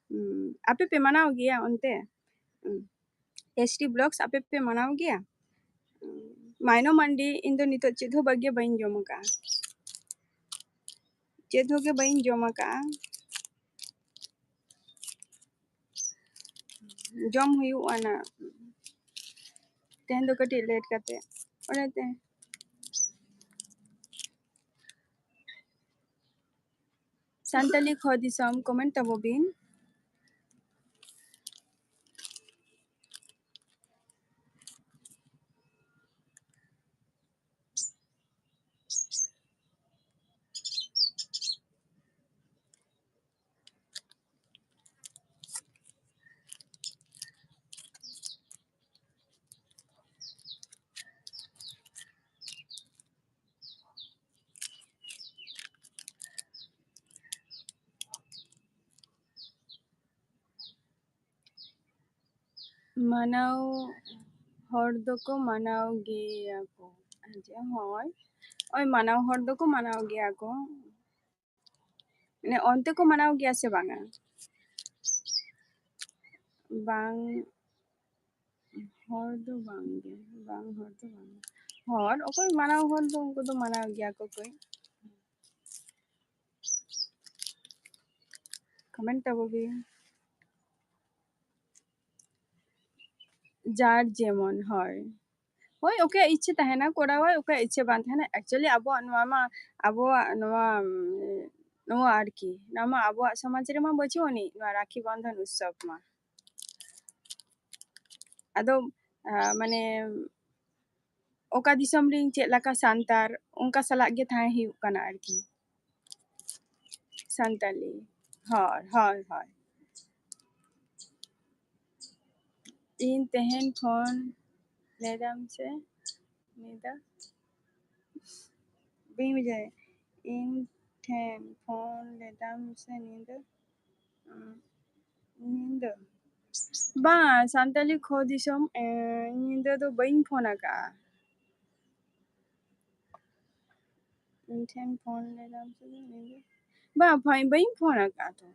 ᱦᱩᱸ, ᱟᱯᱮ ᱯᱮ ᱢᱟᱱᱟᱣ ᱜᱮᱭᱟ ᱚᱱᱛᱮ? ᱦᱩᱸ᱾ S T Vlogs ᱟᱯᱮ ᱯᱮ ᱢᱟᱱᱟᱣ ᱜᱮᱭᱟ? ᱢᱟᱭᱱᱚ ᱢᱟᱱᱰᱤ, ᱤᱧ ᱫᱚ ᱱᱤᱛᱚᱜ ᱪᱮᱫ ᱦᱚᱸ ᱵᱷᱟᱜᱮ ᱵᱟᱹᱧ ᱡᱚᱢ ᱟᱠᱟᱫᱼᱟ, ᱪᱮᱫ ᱦᱚᱸ ᱜᱮ ᱵᱟᱹᱧ ᱡᱚᱢ ᱟᱠᱟᱫᱼᱟ᱾ ᱡᱚᱢ ᱦᱩᱭᱩᱜᱼᱟ ᱱᱟ, ᱛᱮᱦᱮᱧ ᱫᱚ ᱠᱟᱹᱴᱤᱡ late ᱠᱟᱛᱮ, ᱚᱱᱟᱛᱮ᱾ ᱥᱟᱱᱛᱟᱞᱤ ᱠᱷᱚ ᱫᱤᱥᱚᱢ, comment ᱛᱟᱵᱚ ᱵᱤᱱ᱾ ᱢᱟᱱᱟᱣ ᱦᱚᱲ ᱫᱚᱠᱚ ᱢᱟᱱᱟᱣ ᱜᱮᱭᱟ ᱠᱚ᱾ ᱟᱪᱪᱷᱟ, ᱦᱳᱭ, ᱳᱭ ᱢᱟᱱᱟᱣ ᱦᱚᱲ ᱫᱚᱠᱚ ᱢᱟᱱᱟᱣ ᱜᱮᱭᱟ ᱠᱚ᱾ ᱢᱟᱱᱮ ᱚᱱᱛᱮ ᱠᱚ ᱢᱟᱱᱟᱣ ᱜᱮᱭᱟ ᱥᱮ ᱵᱟᱝᱟ? ᱵᱟᱝ, ᱦᱚᱲ ᱫᱚ ᱵᱟᱝ ᱜᱮ, ᱵᱟᱝ, ᱦᱚᱲ ᱫᱚ ᱵᱟᱝ᱾ ᱦᱚᱲ ᱚᱠᱚᱭ ᱢᱟᱱᱟᱣ ᱦᱚᱲ ᱫᱚ ᱩᱱᱠᱩ ᱫᱚ ᱢᱟᱱᱟᱣ ᱜᱮᱭᱟ ᱠᱚ ᱠᱟᱹᱡ᱾ ᱠᱚᱢᱮᱱᱴ ᱛᱟᱵᱚ ᱵᱤᱱ᱾ ᱡᱟᱨ ᱡᱮᱢᱚᱱ, ᱦᱳᱭ᱾ ᱦᱳᱭ, ᱚᱠᱚᱭᱟᱜ ᱤᱪᱪᱷᱟᱹ ᱛᱟᱦᱮᱱᱟ ᱠᱚᱨᱟᱣᱟᱭ, ᱚᱠᱚᱭᱟᱜ ᱤᱪᱪᱷᱟᱹ ᱵᱟᱝ ᱛᱟᱦᱮᱱᱟ᱾ Actually ᱟᱵᱚᱣᱟᱜ ᱱᱚᱣᱟ ᱢᱟ, ᱟᱵᱚᱣᱟᱜ ᱱᱚᱣᱟ, ᱩᱢ, ᱱᱚᱣᱟ ᱟᱨᱠᱤ, ᱱᱚᱣᱟ ᱢᱟ ᱟᱵᱚᱣᱟᱜ ᱥᱚᱢᱟᱡᱽ ᱨᱮᱢᱟ ᱵᱟᱹᱪᱩᱜ ᱟᱹᱱᱤᱡ, ᱱᱚᱣᱟ ᱨᱟᱠᱷᱤ ᱵᱚᱱᱫᱷᱚᱱ ᱩᱛᱥᱚᱵᱽ ᱢᱟ᱾ ᱟᱫᱚ, ᱟ, ᱢᱟᱱᱮ, ᱚᱠᱟ ᱫᱤᱥᱚᱢ ᱨᱤᱱ ᱪᱮᱫ ᱞᱮᱠᱟ ᱥᱟᱱᱛᱟᱲ, ᱚᱱᱠᱟ ᱥᱟᱞᱟᱜ ᱜᱮ ᱛᱟᱦᱮᱸ ᱦᱩᱭᱩᱜ ᱠᱟᱱᱟ ᱟᱨᱠᱤ᱾ ᱥᱟᱱᱛᱟᱞᱤ᱾ ᱦᱳᱭ, ᱦᱳᱭ, ᱦᱳᱭ᱾ ᱤᱧ ᱛᱮᱦᱮᱧ ᱯᱷᱳᱱ ᱞᱮᱫᱟᱢ ᱥᱮ ᱧᱤᱫᱟᱹ? ᱵᱟᱹᱧ ᱵᱩᱡᱷᱟᱹᱣ᱾ ᱤᱧ ᱴᱷᱮᱱ ᱯᱷᱳᱱ ᱞᱮᱫᱟᱢ ᱥᱮ ᱧᱤᱫᱟᱹ? ᱩᱸ, ᱧᱤᱫᱟᱹ? ᱵᱟᱝ, ᱥᱟᱱᱛᱟᱞᱤ ᱠᱷᱚ ᱫᱤᱥᱚᱢ, ᱮᱸ, ᱧᱤᱫᱟᱹ ᱫᱚ ᱵᱟᱹᱧ ᱯᱷᱳᱱ ᱟᱠᱟᱫᱼᱟ᱾ ᱤᱧ ᱴᱷᱮᱱ ᱯᱷᱳᱱ ᱞᱮᱫᱟᱢ ᱥᱮ ᱧᱤᱫᱟᱹ? ᱵᱟᱝ, ᱵᱟᱹᱧ, ᱵᱟᱹᱧ ᱯᱷᱳᱱ ᱟᱠᱟᱫᱼᱟ ᱛᱚ᱾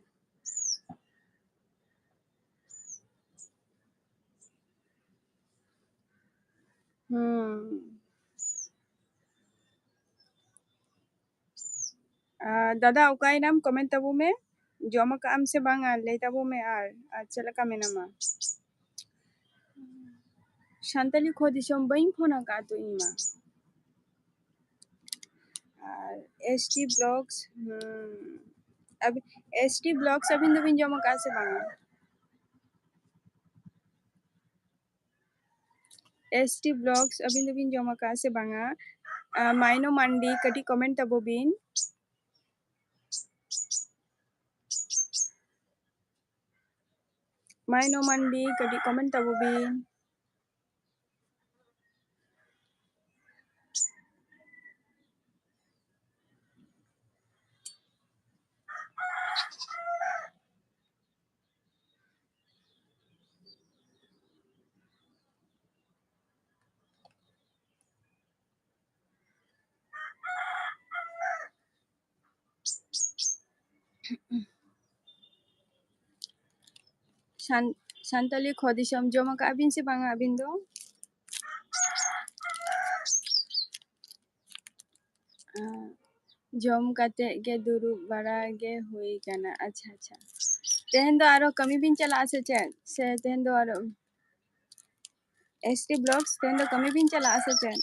ᱦᱩᱸ᱾ ᱟᱨ ᱫᱟᱫᱟ, ᱚᱠᱟᱭᱮᱱᱟᱢ? ᱠᱚᱢᱮᱱᱴ ᱛᱟᱵᱚ ᱢᱮ, ᱡᱚᱢ ᱟᱠᱟᱫ ᱟᱢ ᱥᱮ ᱵᱟᱝᱟ? ᱞᱟᱹᱭ ᱛᱟᱵᱚ ᱢᱮ᱾ ᱟᱨ, ᱟᱨ ᱪᱮᱫ ᱞᱮᱠᱟ ᱢᱮᱱᱟᱢᱟ? ᱥᱟᱱᱛᱟᱞᱤ ᱠᱷᱚ ᱫᱤᱥᱚᱢ ᱵᱟᱹᱧ ᱯᱷᱳᱱ ᱟᱠᱟᱫ ᱛᱚ ᱤᱧ ᱢᱟ᱾ ᱟᱨ S T Vlogs, ᱦᱩᱸ, ᱟᱵ-, S T Vlogs ᱟᱹᱵᱤᱱ ᱫᱚᱵᱤᱱ ᱡᱚᱢ ᱟᱠᱟᱫᱼᱟ ᱥᱮ ᱵᱟᱝᱟ? S T Vlogs ᱟᱹᱵᱤᱱ ᱫᱚᱵᱤᱱ ᱡᱚᱢ ᱟᱠᱟᱫᱼᱟ ᱥᱮ ᱵᱟᱝᱟ? ᱟᱸ, ᱢᱟᱭᱱᱚ ᱢᱟᱱᱰᱤ, ᱠᱟᱹᱴᱤᱡ ᱠᱚᱢᱮᱱᱴ ᱛᱟᱵᱚ ᱵᱤᱱ᱾ ᱢᱟᱭᱱᱚ ᱢᱟᱱᱰᱤ, ᱠᱟᱹᱴᱤᱡ ᱠᱚᱢᱮᱱᱴ ᱛᱟᱵᱚ ᱵᱤᱱ᱾ ᱥᱟᱱ-, ᱥᱟᱱᱛᱟᱞᱤ ᱠᱷᱚ ᱫᱤᱥᱚᱢ ᱡᱚᱢ ᱟᱠᱟᱫ ᱵᱤᱱ ᱥᱮ ᱵᱟᱝᱟ ᱟᱹᱵᱤᱱ ᱫᱚ? ᱟᱸ, ᱡᱚᱢ ᱠᱟᱛᱮ ᱜᱮ ᱫᱩᱲᱩᱵ ᱵᱟᱲᱟ ᱜᱮ ᱦᱩᱭ ᱠᱟᱱᱟ᱾ ᱟᱪᱪᱷᱟ, ᱟᱪᱪᱷᱟ᱾ ᱛᱮᱦᱮᱧ ᱫᱚ ᱟᱨᱚ ᱠᱟᱹᱢᱤ ᱵᱤᱱ ᱪᱟᱞᱟᱜᱼᱟ ᱥᱮ ᱪᱮᱫ? ᱥᱮ ᱛᱮᱦᱮᱧ ᱫᱚ ᱟᱨᱚ S T Vlogs, ᱛᱮᱦᱮᱧ ᱫᱚ ᱠᱟᱹᱢᱤ ᱵᱤᱱ ᱪᱟᱞᱟᱜᱼᱟ ᱥᱮ ᱪᱮᱫ?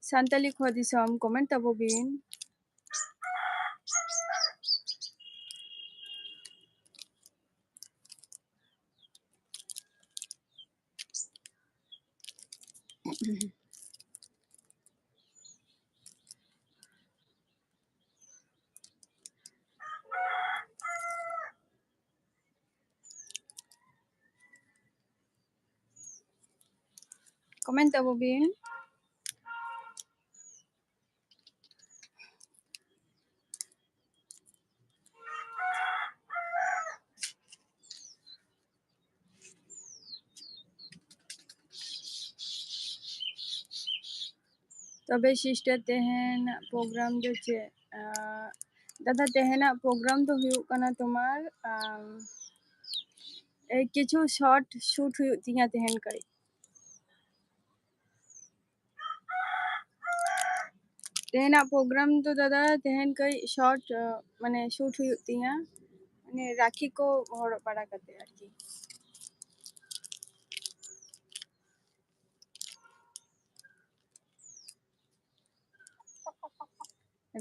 ᱥᱟᱱᱛᱟᱞᱤ ᱠᱷᱚ ᱫᱤᱥᱚᱢ comment ᱛᱟᱵᱚ ᱵᱤᱱ᱾ Comment ᱛᱟᱵᱚ ᱵᱤᱱ᱾ ᱛᱚᱵᱮ sister, ᱛᱮᱦᱮᱧᱟᱜ program ᱫᱚ ᱪᱮᱫ? ᱟᱸ, ᱫᱟᱫᱟ, ᱛᱮᱦᱮᱧᱟᱜ program ᱫᱚ ᱦᱩᱭᱩᱜ ᱠᱟᱱᱟ ᱛᱳᱢᱟᱨ, ᱟᱸ, ᱮᱭ ᱠᱤᱪᱷᱩ short shoot ᱦᱩᱭᱩᱜ ᱛᱤᱧᱟ ᱛᱮᱦᱮᱧ ᱠᱟᱹᱡ᱾ ᱛᱮᱦᱮᱧᱟᱜ program ᱫᱚ ᱫᱟᱫᱟ, ᱛᱮᱦᱮᱧ ᱠᱟᱹᱡ short, ᱟᱸ, ᱢᱟᱱᱮ shoot ᱦᱩᱭᱩᱜ ᱛᱤᱧᱟ, ᱢᱟᱱᱮ ᱨᱟᱠᱷᱤ ᱠᱚ ᱦᱚᱨᱚᱜ ᱵᱟᱲᱟ ᱠᱟᱛᱮ ᱟᱨᱠᱤ᱾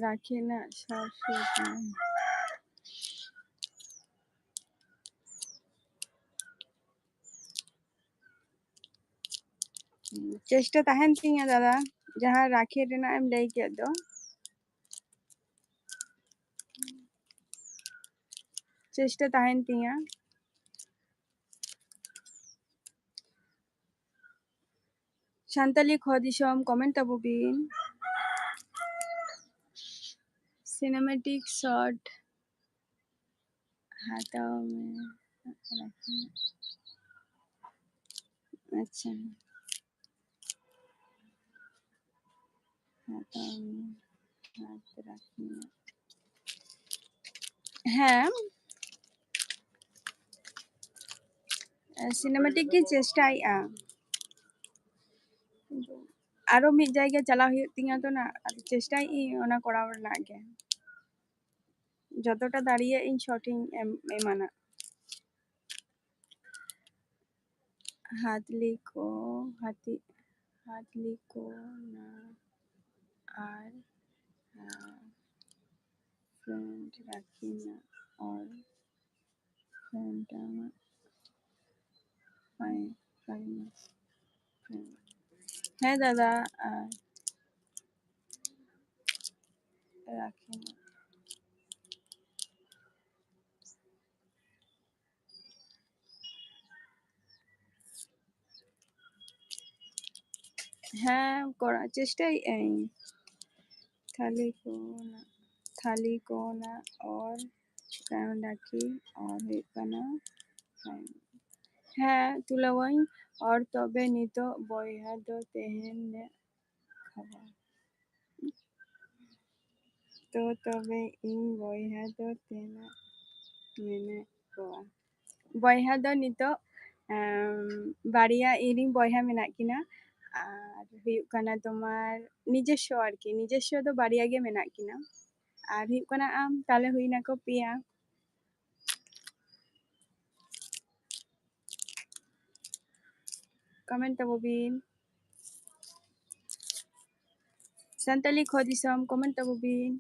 ᱨᱟᱠᱷᱤ ᱨᱮᱱᱟᱜ short shoot ᱢᱮ᱾ ᱪᱮᱥᱴᱟ ᱛᱟᱦᱮᱱ ᱛᱤᱧᱟ ᱫᱟᱫᱟ, ᱡᱟᱦᱟᱸ ᱨᱟᱠᱷᱤ ᱨᱮᱱᱟᱜ ᱮᱢ ᱞᱟᱹᱭ ᱠᱮᱫ ᱫᱚ, ᱪᱮᱥᱴᱟ ᱛᱟᱦᱮᱱ ᱛᱤᱧᱟ᱾ ᱥᱟᱱᱛᱟᱞᱤ ᱠᱷᱚ ᱫᱤᱥᱚᱢ comment ᱛᱟᱵᱚ ᱵᱤᱱ᱾ Cinematic shot ᱦᱟᱛᱟᱣ ᱢᱮ᱾ ᱟᱪᱪᱷᱟ᱾ ᱟᱫᱚ ᱦᱟᱛ ᱨᱟᱠᱷᱱᱟ᱾ ᱦᱮᱸ, ᱥᱤᱱᱮᱢᱮᱴᱤᱠ ᱜᱮ ᱪᱮᱥᱴᱟᱭᱮᱫᱼᱟ᱾ ᱟᱨᱚ ᱢᱤᱫ ᱡᱟᱭᱜᱟ ᱪᱟᱞᱟᱣ ᱦᱩᱭᱩᱜ ᱛᱤᱧᱟᱹ ᱛᱚ ᱱᱟ, ᱟᱫᱚ ᱪᱮᱥᱴᱟᱭᱮᱫ ᱟᱹᱧ ᱚᱱᱟ ᱠᱚᱨᱟᱣ ᱨᱮᱱᱟᱜ ᱜᱮ᱾ ᱡᱚᱛᱚᱴᱟ ᱫᱟᱲᱮᱭᱟᱜ ᱟᱹᱧ ᱥᱚᱴ ᱤᱧ ᱮᱢ, ᱮᱢᱟᱱᱟ᱾ ᱦᱟᱛᱞᱤ ᱠᱚ, ᱦᱟᱛᱤ, ᱦᱟᱛᱞᱤ ᱠᱚ ᱱᱟ ᱟᱨ, ᱟᱨ friend ᱨᱟᱠᱷᱤ ᱱᱟ ᱟᱨ friend ᱟᱢᱟᱜ ᱯᱟᱭ, ᱯᱟᱭ ᱢᱟ᱾ ᱦᱮᱸ ᱫᱟᱫᱟ, ᱟᱨ ᱨᱟᱠᱷᱤ ᱱᱟ᱾ ᱦᱮᱸ, ᱠᱚᱨᱟᱣ ᱪᱮᱥᱴᱟᱭᱮᱫ ᱟᱹᱧ᱾ ᱛᱷᱟᱞᱤ ᱠᱚᱱᱟ, ᱛᱷᱟᱞᱤ ᱠᱚᱱᱟ ᱚᱨ ᱠᱟᱱ ᱨᱟᱠᱷᱤ ᱚᱨ ᱦᱩᱭᱩᱜ ᱠᱟᱱᱟ᱾ ᱦᱮᱸ, ᱛᱩᱞᱟᱹᱣᱟᱹᱧ ᱚᱨ ᱛᱚᱵᱮ ᱱᱤᱛᱚᱜ ᱵᱚᱭᱦᱟ ᱫᱚ ᱛᱮᱦᱮᱧ ᱞᱮ ᱠᱷᱟᱵᱟ᱾ ᱛᱚ ᱛᱚᱵᱮ ᱤᱧ ᱵᱚᱭᱦᱟ ᱫᱚ ᱛᱤᱱᱟᱹᱜ ᱢᱮᱱᱟᱜ ᱠᱚᱣᱟ? ᱵᱚᱭᱦᱟ ᱫᱚ ᱱᱤᱛᱚᱜ, ᱮᱢ, ᱵᱟᱨᱭᱟ ᱤᱧᱨᱮᱱ ᱵᱚᱭᱦᱟ ᱢᱮᱱᱟᱜ ᱠᱤᱱᱟ᱾ ᱟᱨ ᱦᱩᱭᱩᱜ ᱠᱟᱱᱟ ᱛᱳᱢᱟᱨ ᱱᱤᱡᱮᱥᱥᱚ ᱟᱨᱠᱤ, ᱱᱤᱡᱮᱥᱥᱚ ᱫᱚ ᱵᱟᱨᱭᱟ ᱜᱮ ᱢᱮᱱᱟᱜ ᱠᱤᱱᱟ᱾ ᱟᱨ ᱦᱩᱭᱩᱜ ᱠᱟᱱᱟ ᱟᱢ, ᱛᱟᱦᱞᱮ ᱦᱩᱭᱱᱟᱠᱚ ᱯᱮᱭᱟ᱾ ᱠᱚᱢᱮᱱᱴ ᱛᱟᱵᱚ ᱵᱤᱱ᱾ ᱥᱟᱱᱛᱟᱞᱤ ᱠᱷᱚ ᱫᱤᱥᱚᱢ, ᱠᱚᱢᱮᱱᱴ ᱛᱟᱵᱚ ᱵᱤᱱ᱾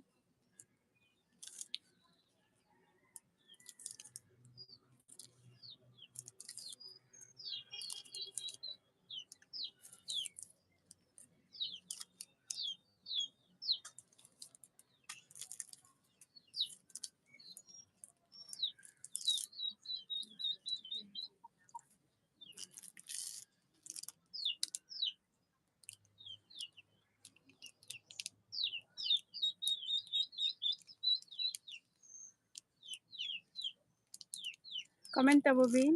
ᱠᱚᱢᱮᱱᱴ ᱛᱟᱵᱚ ᱵᱤᱱ᱾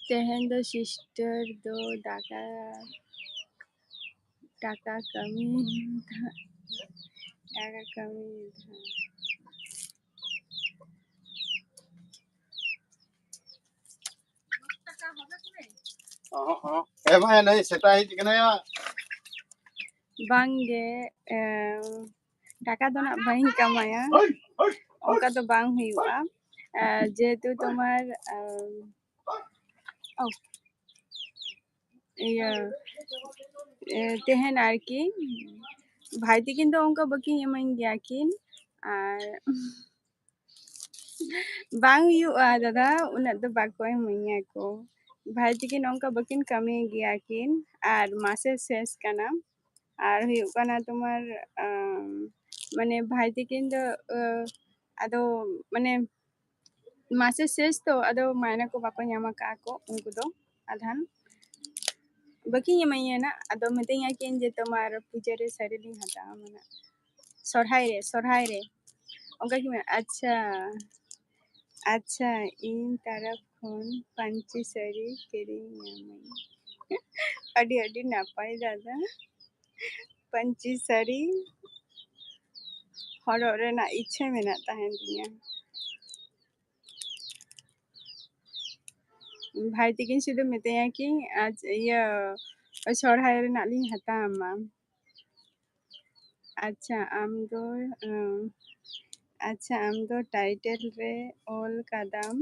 ᱛᱮᱦᱮᱧ ᱫᱚ ᱥᱤᱥᱴᱟᱨ ᱫᱚ ᱫᱟᱠᱟ, ᱫᱟᱠᱟ ᱠᱟᱹᱢᱤ, ᱫᱟᱠᱟ ᱠᱟᱹᱢᱤ᱾ ᱚᱦᱚᱸ, ᱚᱦᱚᱸ᱾ ᱮ ᱢᱟ, ᱱᱩᱭ ᱥᱮᱛᱟ ᱦᱮᱡ ᱠᱟᱱᱟᱭᱟ᱾ ᱵᱟᱝᱜᱮ, ᱮᱢ, ᱴᱟᱠᱟ ᱫᱚ ᱱᱟᱜ ᱵᱟᱹᱧ ᱠᱟᱢᱟᱭᱟ, ᱚᱱᱠᱟ ᱫᱚ ᱵᱟᱝ ᱦᱩᱭᱩᱜᱼᱟ᱾ ᱮ, ᱡᱮᱦᱮᱛᱩ ᱛᱳᱢᱟᱨ, ᱮᱢ, ᱚ, ᱤᱭᱟᱹ, ᱮ, ᱛᱮᱦᱮᱧ ᱟᱨᱠᱤ ᱵᱷᱟᱭ ᱛᱤᱠᱤᱱ ᱫᱚ ᱚᱱᱠᱟ ᱵᱟᱹᱠᱤᱱ ᱤᱢᱟᱹᱧ ᱜᱮᱭᱟ ᱠᱤᱱ, ᱟᱨ ᱵᱟᱝ ᱦᱩᱭᱩᱜᱼᱟ ᱫᱟᱫᱟ, ᱩᱱᱟᱹᱜ ᱫᱚ ᱵᱟᱠᱚ ᱤᱢᱟᱹᱧᱟ ᱠᱚ᱾ ᱵᱷᱟᱭ ᱛᱤᱠᱤᱱ ᱚᱱᱠᱟ ᱵᱟᱹᱠᱤᱱ ᱠᱟᱹᱢᱤ ᱜᱮᱭᱟ ᱠᱤᱱ, ᱟᱨ ᱢᱟᱥᱮ ᱥᱮᱥ ᱠᱟᱱᱟ, ᱟᱨ ᱦᱩᱭᱩᱜ ᱠᱟᱱᱟ ᱛᱳᱢᱟᱨ, ᱟᱢ, ᱢᱟᱱᱮ ᱵᱷᱟᱭ ᱛᱤᱠᱤᱱ ᱫᱚ, ᱟᱹ, ᱟᱫᱚ ᱢᱟᱱᱮ ᱢᱟᱥᱮ ᱥᱮᱥ ᱛᱚ, ᱟᱫᱚ ᱢᱟᱭᱱᱟ ᱠᱚ ᱵᱟᱠᱚ ᱧᱟᱢ ᱟᱠᱟᱫᱼᱟ ᱠᱚ ᱩᱱᱠᱩ ᱫᱚ ᱟᱫᱷᱟᱱ᱾ ᱵᱟᱹᱠᱤᱱ ᱮᱢᱟᱹᱧᱟ ᱱᱟᱜ, ᱟᱫᱚ ᱢᱤᱛᱟᱹᱧᱟ ᱠᱤᱱ ᱡᱮ ᱛᱳᱢᱟᱨ ᱯᱩᱡᱟᱹ ᱨᱮ ᱥᱟᱹᱲᱤ ᱞᱤᱧ ᱦᱟᱛᱟᱣᱟ, ᱢᱟᱱᱮ ᱥᱚᱨᱦᱟᱭ ᱨᱮ, ᱥᱚᱨᱦᱟᱭ ᱨᱮ᱾ ᱚᱱᱠᱟ ᱠᱤ ᱢᱮᱱᱟ, ᱟᱪᱪᱷᱟ, ᱟᱪᱪᱷᱟ, ᱤᱧ ᱛᱟᱨᱟᱯ ᱠᱷᱚᱱ ᱯᱟᱹᱧᱪᱤ ᱥᱟᱹᱲᱤ ᱠᱤᱨᱤᱧ ᱧᱟᱢᱟᱹᱧ᱾ ᱟᱹᱰᱤ, ᱟᱹᱰᱤ ᱱᱟᱯᱟᱭ ᱫᱟᱫᱟ, ᱯᱟᱹᱧᱪᱤ ᱥᱟᱹᱲᱤ ᱦᱚᱨᱚᱜ ᱨᱮᱱᱟᱜ ᱤᱪᱪᱷᱟᱹ ᱢᱮᱱᱟᱜ ᱛᱟᱦᱮᱱ ᱛᱤᱧᱟᱹ᱾ ᱵᱷᱟᱭ ᱛᱤᱠᱤᱱ ᱥᱩᱫᱷᱩ ᱢᱤᱛᱟᱹᱧᱟ ᱠᱤᱱ, ᱟᱡ ᱤᱭᱟᱹ, ᱥᱚᱨᱦᱟᱭ ᱨᱮᱱᱟᱜ ᱞᱤᱧ ᱦᱟᱛᱟᱣ ᱟᱢᱟ᱾ ᱟᱪᱪᱷᱟ, ᱟᱢ ᱫᱚ, ᱩᱸ, ᱟᱪᱪᱷᱟ, ᱟᱢ ᱫᱚ ᱴᱟᱭᱴᱮᱞ ᱨᱮ ᱚᱞ ᱠᱟᱫᱟᱢ,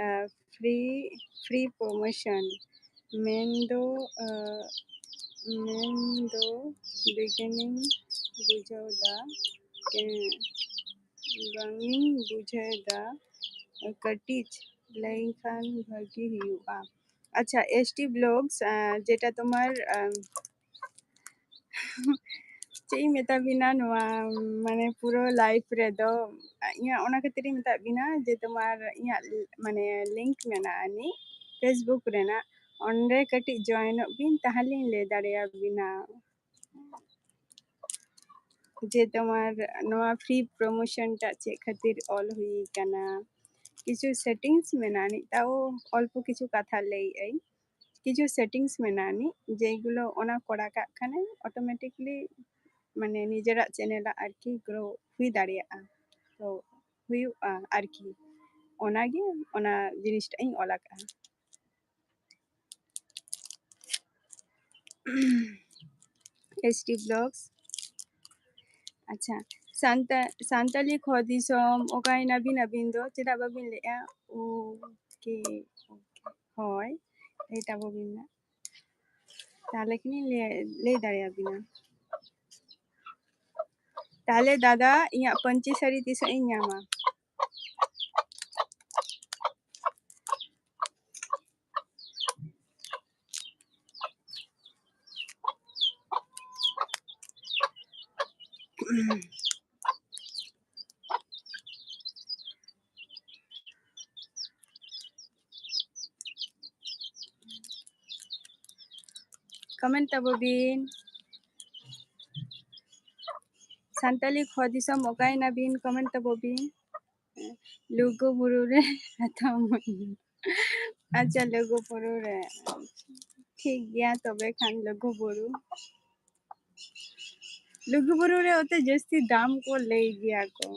ᱟ, free, free promotion᱾ ᱢᱮᱱ ᱫᱚ, ᱟ, ᱢᱮᱱ ᱫᱚ ᱵᱮᱜᱤᱱᱤᱧ ᱵᱩᱡᱷᱟᱹᱣ ᱫᱟ, ᱮᱸ, ᱵᱟᱝᱤᱧ ᱵᱩᱡᱷᱟᱹᱣ ᱫᱟ, ᱠᱟᱹᱴᱤᱡ ᱞᱟᱹᱭ ᱠᱷᱟᱱ ᱵᱷᱟᱹᱜᱤ ᱦᱩᱭᱩᱜᱼᱟ᱾ ᱟᱪᱪᱷᱟ, S T Vlogs, ᱟ, ᱡᱮᱴᱟ ᱛᱳᱢᱟᱨ, ᱟ, ᱪᱮᱫ ᱤᱧ ᱢᱮᱛᱟ ᱵᱤᱱᱟ, ᱱᱚᱣᱟ ᱢᱟᱱᱮ ᱯᱩᱨᱟᱹ live ᱨᱮᱫᱚ ᱤᱧᱟᱹᱜ ᱚᱱᱟ ᱠᱷᱟᱹᱛᱤᱨ ᱤᱧ ᱢᱮᱛᱟᱫ ᱵᱤᱱᱟ ᱡᱮ ᱛᱳᱢᱟᱨ ᱤᱧᱟᱹᱜ ᱢᱟᱱᱮ link ᱢᱮᱱᱟᱜᱼᱟ ᱟᱹᱱᱤᱡ Facebook ᱨᱮᱱᱟᱜ, ᱚᱸᱰᱮ ᱠᱟᱹᱴᱤᱡ joinᱚᱜ ᱵᱤᱱ, ᱛᱟᱦᱞᱮᱧ ᱞᱟᱹᱭ ᱫᱟᱲᱮᱭᱟᱵᱤᱱᱟ᱾ ᱡᱮ ᱛᱳᱢᱟᱨ ᱱᱚᱣᱟ free promotion ᱴᱟᱜ ᱪᱮᱫ ᱠᱷᱟᱹᱛᱤᱨ ᱚᱞ ᱦᱩᱭ ᱠᱟᱱᱟ, ᱠᱤᱪᱷᱩ ᱥᱮᱴᱤᱝᱥ ᱢᱮᱱᱟᱜᱼᱟ ᱟᱹᱱᱤᱡ, ᱛᱟᱣ ᱚᱞᱯᱚ ᱠᱤᱪᱷᱩ ᱠᱟᱛᱷᱟ ᱞᱟᱹᱭᱮᱫ ᱟᱹᱧ᱾ ᱠᱤᱪᱷᱩ ᱥᱮᱴᱤᱝᱥ ᱢᱮᱱᱟᱜᱼᱟ ᱟᱹᱱᱤᱡ, ᱡᱮᱜᱩᱞᱳ ᱚᱱᱟ ᱠᱚᱨᱟᱣ ᱠᱟᱜ ᱠᱷᱟᱱᱮ ᱚᱴᱳᱢᱮᱴᱤᱠᱞᱤ ᱢᱟᱱᱮ ᱱᱤᱡᱮᱨᱟᱜ ᱪᱮᱱᱮᱞᱟᱜ ᱟᱨᱠᱤ ᱜᱨᱳ ᱦᱩᱭ ᱫᱟᱲᱮᱭᱟᱜᱼᱟ, ᱛᱚ ᱦᱩᱭᱩᱜᱼᱟ ᱟᱨᱠᱤ᱾ ᱚᱱᱟᱜᱮ ᱚᱱᱟ ᱡᱤᱱᱤᱥᱴᱟᱜ ᱤᱧ ᱚᱞ ᱟᱠᱟᱫᱼᱟ᱾ S T blogs. ᱟᱪᱪᱷᱟ, ᱥᱟᱱᱛᱟ-, ᱥᱟᱱᱛᱟᱞᱤ ᱠᱷᱚ ᱫᱤᱥᱚᱢ, ᱚᱠᱟᱭᱮᱱᱟ ᱵᱤᱱ ᱟᱹᱵᱤᱱ ᱫᱚ? ᱪᱮᱫᱟᱜ ᱵᱟᱹᱵᱤᱱ ᱞᱟᱹᱭᱮᱜᱼᱟ? ᱳᱠᱮ, ᱳᱠᱮ, ᱦᱳᱭ, ᱞᱟᱹᱭ ᱛᱟᱵᱚ ᱵᱤᱱ ᱱᱟᱜ᱾ ᱛᱟᱦᱞᱮ ᱠᱷᱟᱱᱤᱧ ᱞᱟᱹᱭ, ᱞᱟᱹᱭ ᱫᱟᱲᱮᱭᱟᱵᱤᱱᱟ᱾ ᱛᱟᱦᱞᱮ ᱫᱟᱫᱟ, ᱤᱧᱟᱹᱜ ᱯᱟᱹᱧᱪᱤ ᱥᱟᱹᱲᱤ ᱛᱤᱥᱚᱜ ᱤᱧ ᱧᱟᱢᱟ? ᱠᱚᱢᱮᱱᱴ ᱛᱟᱵᱚ ᱵᱤᱱ᱾ ᱥᱟᱱᱛᱟᱞᱤ ᱠᱷᱚ ᱫᱤᱥᱚᱢ ᱚᱠᱟᱭᱮᱱᱟ ᱵᱤᱱ? ᱠᱚᱢᱮᱱᱴ ᱛᱟᱵᱚ ᱵᱤᱱ᱾ ᱞᱩᱜᱩ ᱵᱩᱨᱩ ᱨᱮ ᱦᱟᱛᱟᱣ ᱢᱟᱹᱧ᱾ ᱟᱪᱪᱷᱟ, ᱞᱩᱜᱩ ᱵᱩᱨᱩ ᱨᱮ᱾ ᱴᱷᱤᱠ ᱜᱮᱭᱟ, ᱛᱚᱵᱮ ᱠᱷᱟᱱ ᱞᱩᱜᱩ ᱵᱩᱨᱩ᱾ ᱞᱩᱜᱩ ᱵᱩᱨᱩ ᱨᱮ ᱚᱛᱮ ᱡᱟᱹᱥᱛᱤ ᱫᱟᱢ ᱠᱚ ᱞᱟᱹᱭ ᱜᱮᱭᱟ ᱠᱚ᱾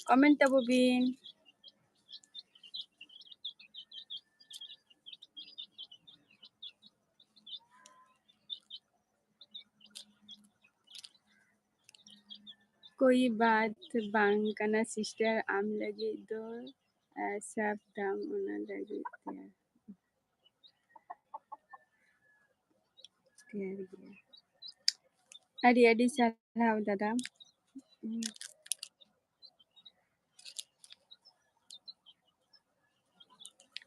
ᱠᱚᱢᱮᱱᱴ ᱛᱟᱵᱚ ᱵᱤᱱ᱾ ᱠᱳᱭ ᱵᱟᱛ ᱵᱟᱝ ᱠᱟᱱᱟ ᱥᱤᱥᱴᱟᱨ, ᱟᱢ ᱞᱟᱹᱜᱤᱫ ᱫᱚ, ᱟᱨ, ᱥᱟᱵ ᱫᱟᱢ ᱚᱱᱟ ᱞᱟᱹᱜᱤᱫ ᱛᱮ᱾ ᱛᱮᱭᱟᱨ ᱜᱮᱭᱟ᱾ ᱟᱹᱰᱤ ᱟᱹᱰᱤ ᱥᱟᱨᱦᱟᱣ ᱫᱟᱫᱟ᱾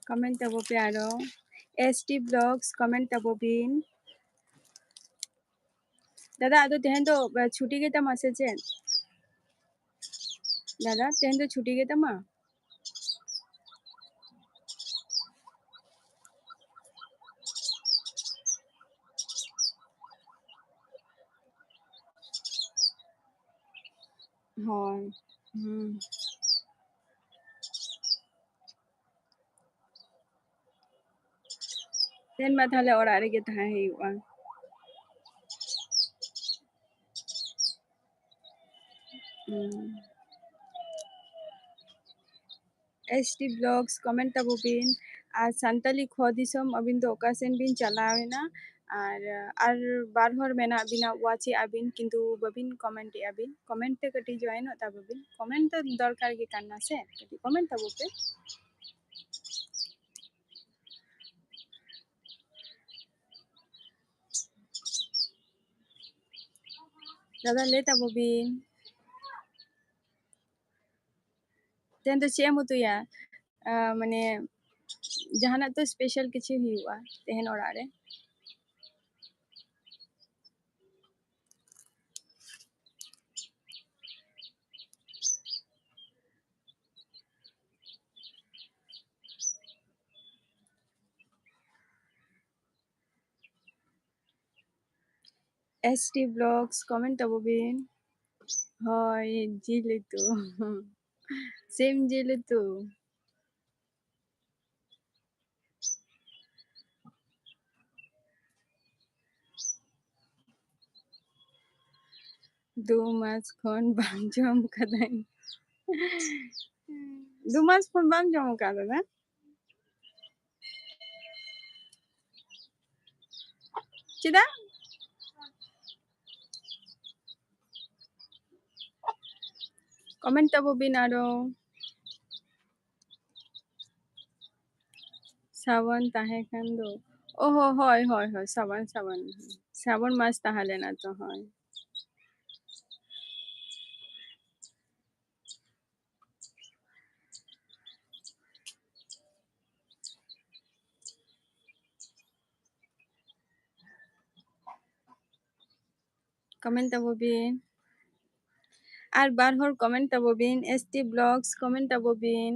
ᱠᱚᱢᱮᱱᱴ ᱛᱟᱵᱚ ᱯᱮ ᱟᱨᱚ᱾ ᱮᱥ ᱴᱤ ᱵᱞᱚᱜᱥ, ᱠᱚᱢᱮᱱᱴ ᱛᱟᱵᱚ ᱵᱤᱱ᱾ ᱫᱟᱫᱟ, ᱟᱫᱚ ᱛᱮᱦᱮᱧ ᱫᱚ, ᱮ, ᱪᱷᱩᱴᱤ ᱜᱮᱛᱟᱢᱟ ᱥᱮ ᱪᱮᱫ? ᱫᱟᱫᱟ, ᱛᱮᱦᱮᱧ ᱫᱚ ᱪᱷᱩᱴᱤ ᱜᱮ ᱛᱟᱢᱟ? ᱦᱳᱭ᱾ ᱦᱩᱸ᱾ ᱛᱮᱦᱮᱧ ᱢᱟ ᱛᱟᱦᱞᱮ ᱚᱲᱟᱜ ᱨᱮᱜᱮ ᱛᱟᱦᱮᱸ ᱦᱩᱭᱩᱜᱼᱟ᱾ ᱦᱩᱸ᱾ S T Vlogs comment ᱛᱟᱵᱚ ᱵᱤᱱ᱾ ᱟᱨ ᱥᱟᱱᱛᱟᱞᱤ ᱠᱷᱚ ᱫᱤᱥᱚᱢ ᱟᱹᱵᱤᱱ ᱫᱚ ᱚᱠᱟ ᱥᱮᱱ ᱵᱤᱱ ᱪᱟᱞᱟᱣ ᱮᱱᱟ? ᱟᱨ, ᱟᱨ ᱵᱟᱨ ᱦᱚᱲ ᱢᱮᱱᱟᱜ ᱵᱤᱱᱟ, watch ᱮᱜᱼᱟ ᱵᱤᱱ, ᱠᱤᱱᱛᱩ ᱵᱟᱹᱵᱤᱱ comment ᱮᱜᱼᱟ ᱵᱤᱱ᱾ Comment ᱛᱮ ᱠᱟᱹᱴᱤᱡ join ᱚᱜ ᱛᱟᱵᱚ ᱵᱤᱱ᱾ Comment ᱫᱚ ᱫᱚᱨᱠᱟᱨ ᱜᱮ ᱠᱟᱱᱟ ᱥᱮ, ᱠᱟᱹᱴᱤᱡ comment ᱛᱟᱵᱚ ᱯᱮ᱾ ᱫᱟᱫᱟ, ᱞᱟᱹᱭ ᱛᱟᱵᱚ ᱵᱤᱱ᱾ ᱛᱮᱦᱮᱧ ᱫᱚ ᱪᱮᱫ ᱮᱢ ᱩᱛᱩᱭᱟ? ᱟ, ᱢᱟᱱᱮ, ᱡᱟᱦᱟᱱᱟᱜ ᱛᱚ special ᱠᱤᱪᱷᱩ ᱦᱩᱭᱩᱜᱼᱟ ᱛᱮᱦᱮᱧ ᱚᱲᱟᱜ ᱨᱮ᱾ S T Vlogs comment ᱛᱟᱵᱚ ᱵᱤᱱ᱾ ᱦᱳᱭ, ᱡᱤᱞ ᱩᱛᱩ᱾ ᱥᱤᱢ ᱡᱤᱞ ᱩᱛᱩ᱾ ᱫᱩ ᱢᱟᱥ ᱠᱷᱚᱱ ᱵᱟᱝ ᱡᱚᱢ ᱠᱟᱫᱟᱹᱧ᱾ ᱫᱩ ᱢᱟᱥ ᱠᱷᱚᱱ ᱵᱟᱢ ᱡᱚᱢ ᱠᱟᱫᱟ ᱫᱟ? ᱪᱮᱫᱟᱜ? Comment ᱛᱟᱵᱚ ᱵᱤᱱ ᱟᱨᱚ᱾ ᱥᱟᱵᱚᱱ ᱛᱟᱦᱮᱸ ᱠᱷᱟᱱ ᱫᱚ, ᱚ ᱦᱚ, ᱦᱳᱭ, ᱦᱳᱭ, ᱦᱳᱭ, ᱥᱟᱵᱚᱱ, ᱥᱟᱵᱚᱱ, ᱥᱟᱵᱚᱱ ᱢᱟᱥ ᱛᱟᱦᱮᱸ ᱞᱮᱱᱟ ᱛᱚ, ᱦᱳᱭ᱾ Comment ᱛᱟᱵᱚ ᱵᱤᱱ᱾ ᱟᱨ ᱵᱟᱨ ᱦᱚᱲ comment ᱛᱟᱵᱚ ᱵᱤᱱ, S T Vlogs comment ᱛᱟᱵᱚ ᱵᱤᱱ᱾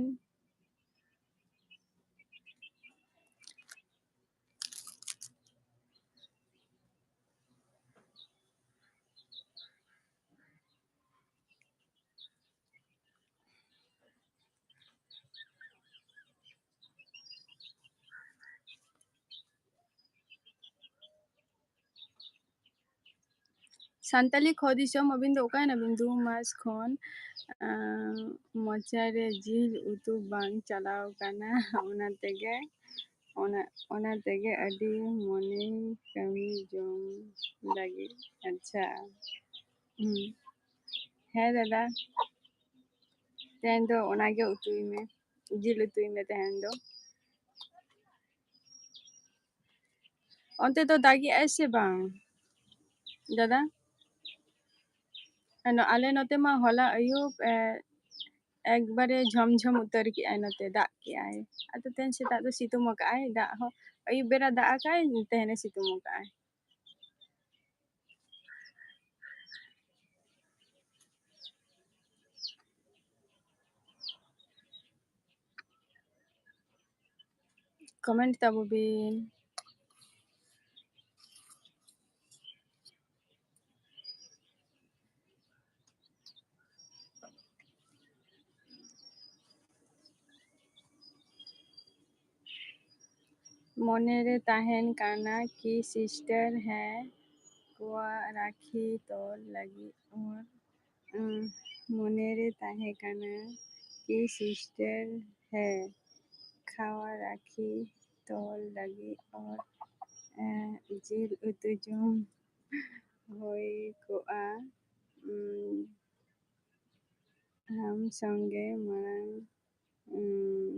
ᱥᱟᱱᱛᱟᱞᱤ ᱠᱷᱚ ᱫᱤᱥᱚᱢ, ᱟᱹᱵᱤᱱ ᱫᱚ ᱚᱠᱟᱭᱮᱱᱟᱵᱤᱱ ᱫᱩ ᱢᱟᱥ ᱠᱷᱚᱱ? ᱟᱸ, ᱢᱚᱪᱟᱨᱮ ᱡᱤᱞ ᱩᱛᱩ ᱵᱟᱝ ᱪᱟᱞᱟᱣ ᱠᱟᱱᱟ, ᱚᱱᱟ ᱛᱮᱜᱮ, ᱚᱱᱟ, ᱚᱱᱟ ᱛᱮᱜᱮ ᱟᱹᱰᱤ ᱢᱚᱱᱮ ᱠᱟᱹᱢᱤ ᱡᱚᱝ ᱞᱟᱹᱜᱤᱫ᱾ ᱟᱪᱪᱷᱟ᱾ ᱦᱩᱸ᱾ ᱦᱮᱸ ᱫᱟᱫᱟ, ᱛᱮᱦᱮᱧ ᱫᱚ ᱚᱱᱟᱜᱮ ᱩᱛᱩᱭ ᱢᱮ, ᱡᱤᱞ ᱩᱛᱩᱭ ᱢᱮ ᱛᱮᱦᱮᱧ ᱫᱚ᱾ ᱚᱱᱛᱮ ᱫᱚ ᱫᱟᱜᱮᱜᱼᱟᱭ ᱥᱮ ᱵᱟᱝ ᱫᱟᱫᱟ? ᱟᱞᱮ ᱱᱚᱛᱮ ᱢᱟ ᱦᱚᱞᱟ ᱟᱹᱭᱩᱵ, ᱮ, ᱮᱠᱵᱟᱨᱮ ᱡᱷᱚᱢ ᱡᱷᱚᱢ ᱩᱛᱟᱹᱨ ᱠᱮᱜᱼᱟᱭ, ᱱᱚᱛᱮ ᱫᱟᱜ ᱠᱮᱜᱼᱟᱭ᱾ ᱟᱫᱚ ᱛᱮᱦᱮᱧ ᱥᱮᱛᱟᱜ ᱫᱚ ᱥᱤᱛᱩᱝ ᱟᱠᱟᱜᱼᱟᱭ, ᱫᱟᱜ ᱦᱚᱸ ᱟᱹᱭᱩᱵ ᱵᱮᱲᱟ ᱫᱟᱜ ᱟᱠᱟᱜᱼᱟᱭ, ᱛᱮᱦᱮᱧᱮ ᱥᱤᱛᱩᱝ ᱟᱠᱟᱜᱼᱟᱭ᱾ Comment ᱛᱟᱵᱚ ᱵᱤᱱ᱾ ᱢᱚᱱᱮᱨᱮ ᱛᱟᱦᱮᱱ ᱠᱟᱱᱟ ᱠᱤ sister ᱦᱮᱸ ᱠᱚᱣᱟ ᱨᱟᱠᱷᱤ ᱛᱚᱞ ᱞᱟᱹᱜᱤᱫ ᱚᱨ, ᱩᱸ, ᱢᱚᱱᱮᱨᱮ ᱛᱟᱦᱮᱸ ᱠᱟᱱᱟ ᱠᱤ sister ᱦᱮᱸ ᱠᱷᱟᱣᱟ ᱨᱟᱠᱷᱤ ᱛᱚᱞ ᱞᱟᱹᱜᱤᱫ ᱚᱨ, ᱮᱸ, ᱡᱤᱞ ᱩᱛᱩ ᱡᱚᱢ ᱦᱩᱭ ᱠᱚᱜᱼᱟ᱾ ᱩᱸ, ᱟᱢ ᱥᱚᱸᱜᱮ ᱢᱟᱲᱟᱝ, ᱩᱸ,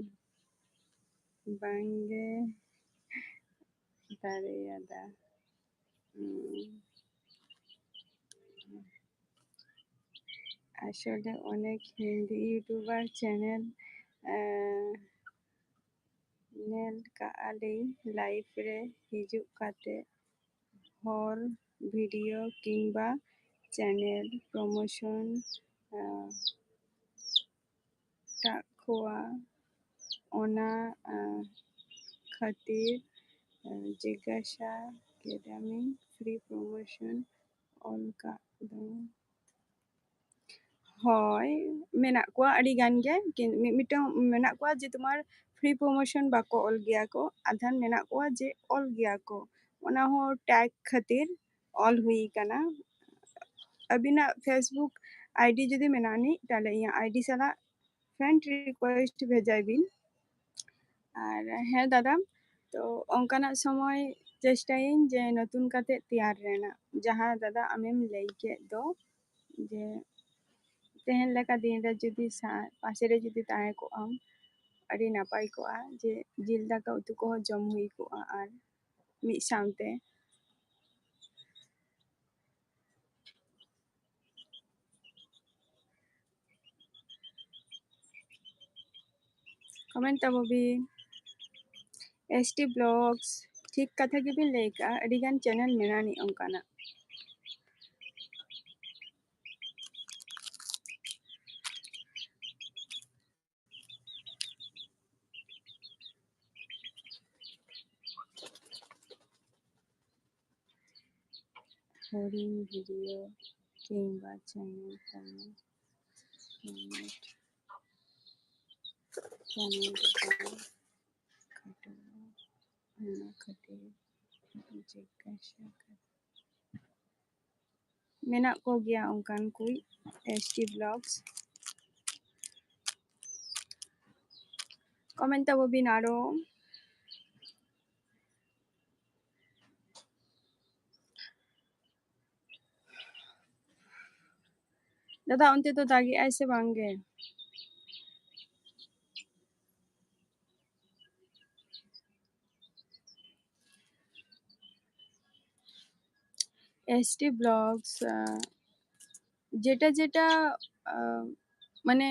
ᱵᱟᱝᱜᱮ ᱫᱟᱲᱮᱭᱟᱫᱟ᱾ ᱩᱸ, ᱟᱥᱚᱞᱮ ᱚᱱᱮᱠ ᱦᱤᱱᱫᱤ YouTuber channel, ᱮᱸ, ᱧᱮᱞ ᱠᱟᱜᱼᱟ ᱞᱤᱧ live ᱨᱮ ᱦᱤᱡᱩᱜ ᱠᱟᱛᱮ ᱦᱚᱲ video ᱠᱤᱝᱵᱟ channel promotion ᱟᱸ, ᱴᱟᱜ ᱠᱚᱣᱟ, ᱚᱱᱟ, ᱟᱸ, ᱠᱷᱟᱹᱛᱤᱨ, ᱟᱸ, ᱡᱤᱜᱟᱥᱟ ᱠᱮᱫᱟᱢᱤᱧ free promotion ᱚᱞ ᱠᱟᱜ ᱫᱚ᱾ ᱦᱳᱭ, ᱢᱮᱱᱟᱜ ᱠᱚᱣᱟ ᱟᱹᱰᱤ ᱜᱟᱱ ᱜᱮ, ᱠᱤᱱ-, ᱢᱤ-, ᱢᱤᱫᱴᱟᱝ ᱢᱮᱱᱟᱜ ᱠᱚᱣᱟ ᱡᱮ ᱛᱳᱢᱟᱨ free promotion ᱵᱟᱠᱚ ᱚᱞ ᱜᱮᱭᱟ ᱠᱚ, ᱟᱫᱷᱟᱱ ᱢᱮᱱᱟᱜ ᱠᱚᱣᱟ ᱡᱮ ᱚᱞ ᱜᱮᱭᱟ ᱠᱚ, ᱚᱱᱟ ᱦᱚᱸ tag ᱠᱷᱟᱹᱛᱤᱨ ᱚᱞ ᱦᱩᱭ ᱠᱟᱱᱟ᱾ ᱟᱹᱵᱤᱱᱟᱜ Facebook ID ᱡᱩᱫᱤ ᱢᱮᱱᱟᱜ ᱟᱹᱱᱤᱡ, ᱛᱟᱦᱞᱮ ᱤᱧᱟᱹᱜ ID ᱥᱟᱞᱟᱜ friend request ᱵᱷᱮᱡᱟᱭ ᱵᱤᱱ᱾ ᱟᱨ ᱦᱮᱸ ᱫᱟᱫᱟ, ᱛᱚ ᱚᱱᱠᱟᱱᱟᱜ ᱥᱚᱢᱚᱭ ᱪᱮᱥᱴᱟᱭᱟᱹᱧ ᱡᱮ ᱱᱚᱛᱩᱱ ᱠᱟᱛᱮ ᱛᱮᱭᱟᱨ ᱨᱮᱱᱟᱜ, ᱡᱟᱦᱟᱸ ᱫᱟᱫᱟ ᱟᱢᱮᱢ ᱞᱟᱹᱭ ᱠᱮᱫ ᱫᱚ, ᱡᱮ ᱛᱮᱦᱮᱧ ᱞᱮᱠᱟ ᱫᱤᱱ ᱨᱮ ᱡᱩᱫᱤ ᱥᱟ-, ᱯᱟᱥᱮ ᱨᱮ ᱡᱩᱫᱤ ᱛᱟᱦᱮᱸ ᱠᱚᱜ ᱟᱢ, ᱟᱹᱰᱤ ᱱᱟᱯᱟᱭ ᱠᱚᱜᱼᱟ, ᱡᱮ ᱡᱤᱞ ᱫᱟᱠᱟ ᱩᱛᱩ ᱠᱚᱦᱚᱸ ᱡᱚᱢ ᱦᱩᱭ ᱠᱚᱜᱼᱟ ᱟᱨ ᱢᱤᱫ ᱥᱟᱶᱛᱮ᱾ Comment ᱛᱟᱵᱚ ᱵᱤᱱ᱾ S T Vlogs, ᱴᱷᱤᱠ ᱠᱟᱛᱷᱟ ᱜᱮᱵᱤᱱ ᱞᱟᱹᱭ ᱠᱟᱜᱼᱟ, ᱟᱹᱰᱤᱜᱟᱱ channel ᱢᱮᱱᱟᱜ ᱟᱹᱱᱤᱡ ᱚᱱᱠᱟᱱᱟᱜ᱾ ᱦᱩᱰᱤᱧ video ᱠᱤᱝᱵᱟ channel ᱛᱟᱢ, channel, channel ᱫᱚ ᱠᱷᱟᱴᱚ, ᱚᱱᱟ ᱠᱷᱟᱹᱛᱤᱨ ᱡᱤᱜᱽᱜᱟᱥᱟ ᱠᱟᱛᱮ᱾ ᱢᱮᱱᱟᱜ ᱠᱚᱜᱮᱭᱟ ᱚᱱᱠᱟᱱ ᱠᱩᱡ S T Vlogs᱾ Comment ᱛᱟᱵᱚ ᱵᱤᱱ ᱟᱨᱚ᱾ ᱫᱟᱫᱟ, ᱚᱱᱛᱮ ᱫᱚ ᱫᱟᱜᱮᱜᱼᱟᱭ ᱥᱮ ᱵᱟᱝ ᱜᱮ? S T Vlogs, ᱟᱸ, ᱡᱮᱴᱟ ᱡᱮᱴᱟ, ᱟᱸ, ᱢᱟᱱᱮ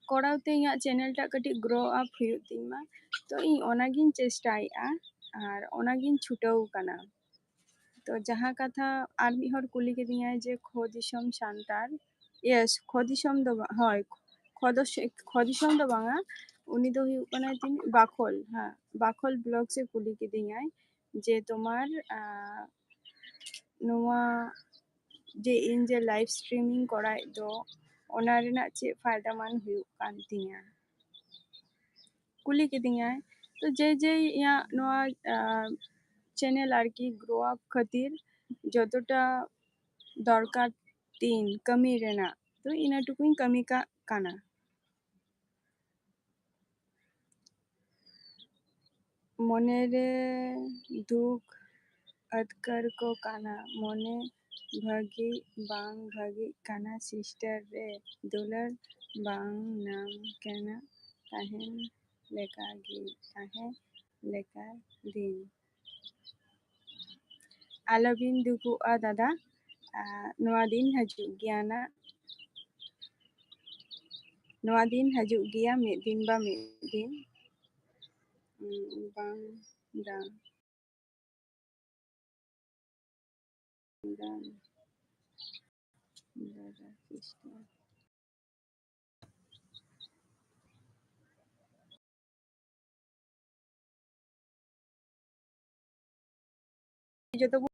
ᱠᱚᱨᱟᱣ ᱛᱮ ᱤᱧᱟᱹᱜ channel ᱴᱟᱜ ᱠᱟᱹᱴᱤᱡ grow up ᱦᱩᱭᱩᱜ ᱛᱤᱧ ᱢᱟ, ᱛᱚ ᱤᱧ ᱚᱱᱟᱜᱤᱧ ᱪᱮᱥᱴᱟᱭᱮᱫᱼᱟ ᱟᱨ ᱚᱱᱟᱜᱤᱧ ᱪᱷᱩᱴᱟᱹᱣ ᱠᱟᱱᱟ᱾ ᱛᱚ ᱡᱟᱦᱟᱸ ᱠᱟᱛᱷᱟ ᱟᱨ ᱢᱤᱫ ᱦᱚᱲ ᱠᱩᱞᱤ ᱠᱤᱫᱤᱧᱟᱭ ᱡᱮ ᱠᱷᱳ ᱫᱤᱥᱚᱢ ᱥᱟᱱᱛᱟᱲ, ᱤᱭᱮᱥ, ᱠᱷᱚᱫᱤᱥᱚᱢ ᱫᱚ ᱵᱟᱝ, ᱦᱳᱭ, ᱠᱷᱚᱫᱚᱥ-, ᱠᱷᱚᱫᱤᱥᱚᱢ ᱫᱚ ᱵᱟᱝᱟ, ᱩᱱᱤ ᱫᱚ ᱦᱩᱭᱩᱜ ᱠᱟᱱᱟᱭ ᱛᱤᱱᱟᱹᱜ ᱵᱟᱠᱷᱳᱞ, ᱦᱮᱸ, ᱵᱟᱠᱷᱳᱞ ᱵᱞᱚᱜ ᱥᱮ ᱠᱩᱞᱤ ᱠᱤᱫᱤᱧᱟᱭ ᱡᱮ ᱛᱳᱢᱟᱨ, ᱟᱸ, ᱱᱚᱣᱟ ᱡᱮ ᱤᱧ ᱡᱮ ᱞᱟᱭᱤᱵᱷ ᱥᱴᱨᱤᱢᱤᱝ ᱠᱚᱨᱟᱣᱮᱫ ᱫᱚ, ᱚᱱᱟ ᱨᱮᱱᱟᱜ ᱪᱮᱫ ᱯᱷᱟᱭᱫᱟ ᱢᱟᱱ ᱦᱩᱭᱩᱜ ᱠᱟᱱ ᱛᱤᱧᱟ? ᱠᱩᱞᱤ ᱠᱤᱫᱤᱧᱟᱭ᱾ ᱛᱚ ᱡᱮ ᱡᱮ ᱤᱧᱟᱹᱜ ᱱᱚᱣᱟ, ᱟᱸ, ᱪᱮᱱᱮᱞ ᱟᱨᱠᱤ ᱜᱨᱳ ᱟᱯ ᱠᱷᱟᱹᱛᱤᱨ ᱡᱚᱛᱚᱴᱟ ᱫᱚᱨᱠᱟᱨ ᱛᱤᱧ ᱠᱟᱹᱢᱤ ᱨᱮᱱᱟᱜ, ᱛᱚ ᱤᱱᱟᱹ ᱴᱩᱠᱩᱧ ᱠᱟᱹᱢᱤ ᱠᱟᱜ ᱠᱟᱱᱟ᱾ ᱢᱚᱱᱮᱨᱮ ᱫᱩᱠ ᱟᱹᱛᱠᱟᱹᱨ ᱠᱚ ᱠᱟᱱᱟ, ᱢᱚᱱᱮ ᱵᱷᱟᱹᱜᱤ ᱵᱟᱝ ᱵᱷᱟᱹᱜᱤᱜ ᱠᱟᱱᱟ ᱥᱤᱥᱴᱟᱨ ᱨᱮ, ᱫᱩᱞᱟᱹᱲ ᱵᱟᱝ ᱧᱟᱢ ᱠᱟᱱᱟ, ᱛᱟᱦᱮᱱ ᱞᱮᱠᱟ ᱜᱮ, ᱛᱟᱦᱮᱸ ᱞᱮᱠᱟ ᱫᱤᱱ᱾ ᱟᱞᱚᱵᱤᱱ ᱫᱩᱠᱩᱜᱼᱟ ᱫᱟᱫᱟ, ᱟᱨ ᱱᱚᱣᱟ ᱫᱤᱱ ᱦᱤᱡᱩᱜ ᱜᱮᱭᱟ ᱱᱟᱜ, ᱱᱚᱣᱟ ᱫᱤᱱ ᱦᱤᱡᱩᱜ ᱜᱮᱭᱟ ᱢᱤᱫ ᱫᱤᱱ ᱵᱟ ᱢᱤᱫ ᱫᱤᱱ, ᱩᱸ, ᱵᱟᱝ ᱫᱟ᱾ ᱫᱟ-, ᱫᱟᱫᱟ ᱥᱤᱥᱴᱟᱨ᱾ ᱡᱚᱛᱚ ᱵᱚᱱ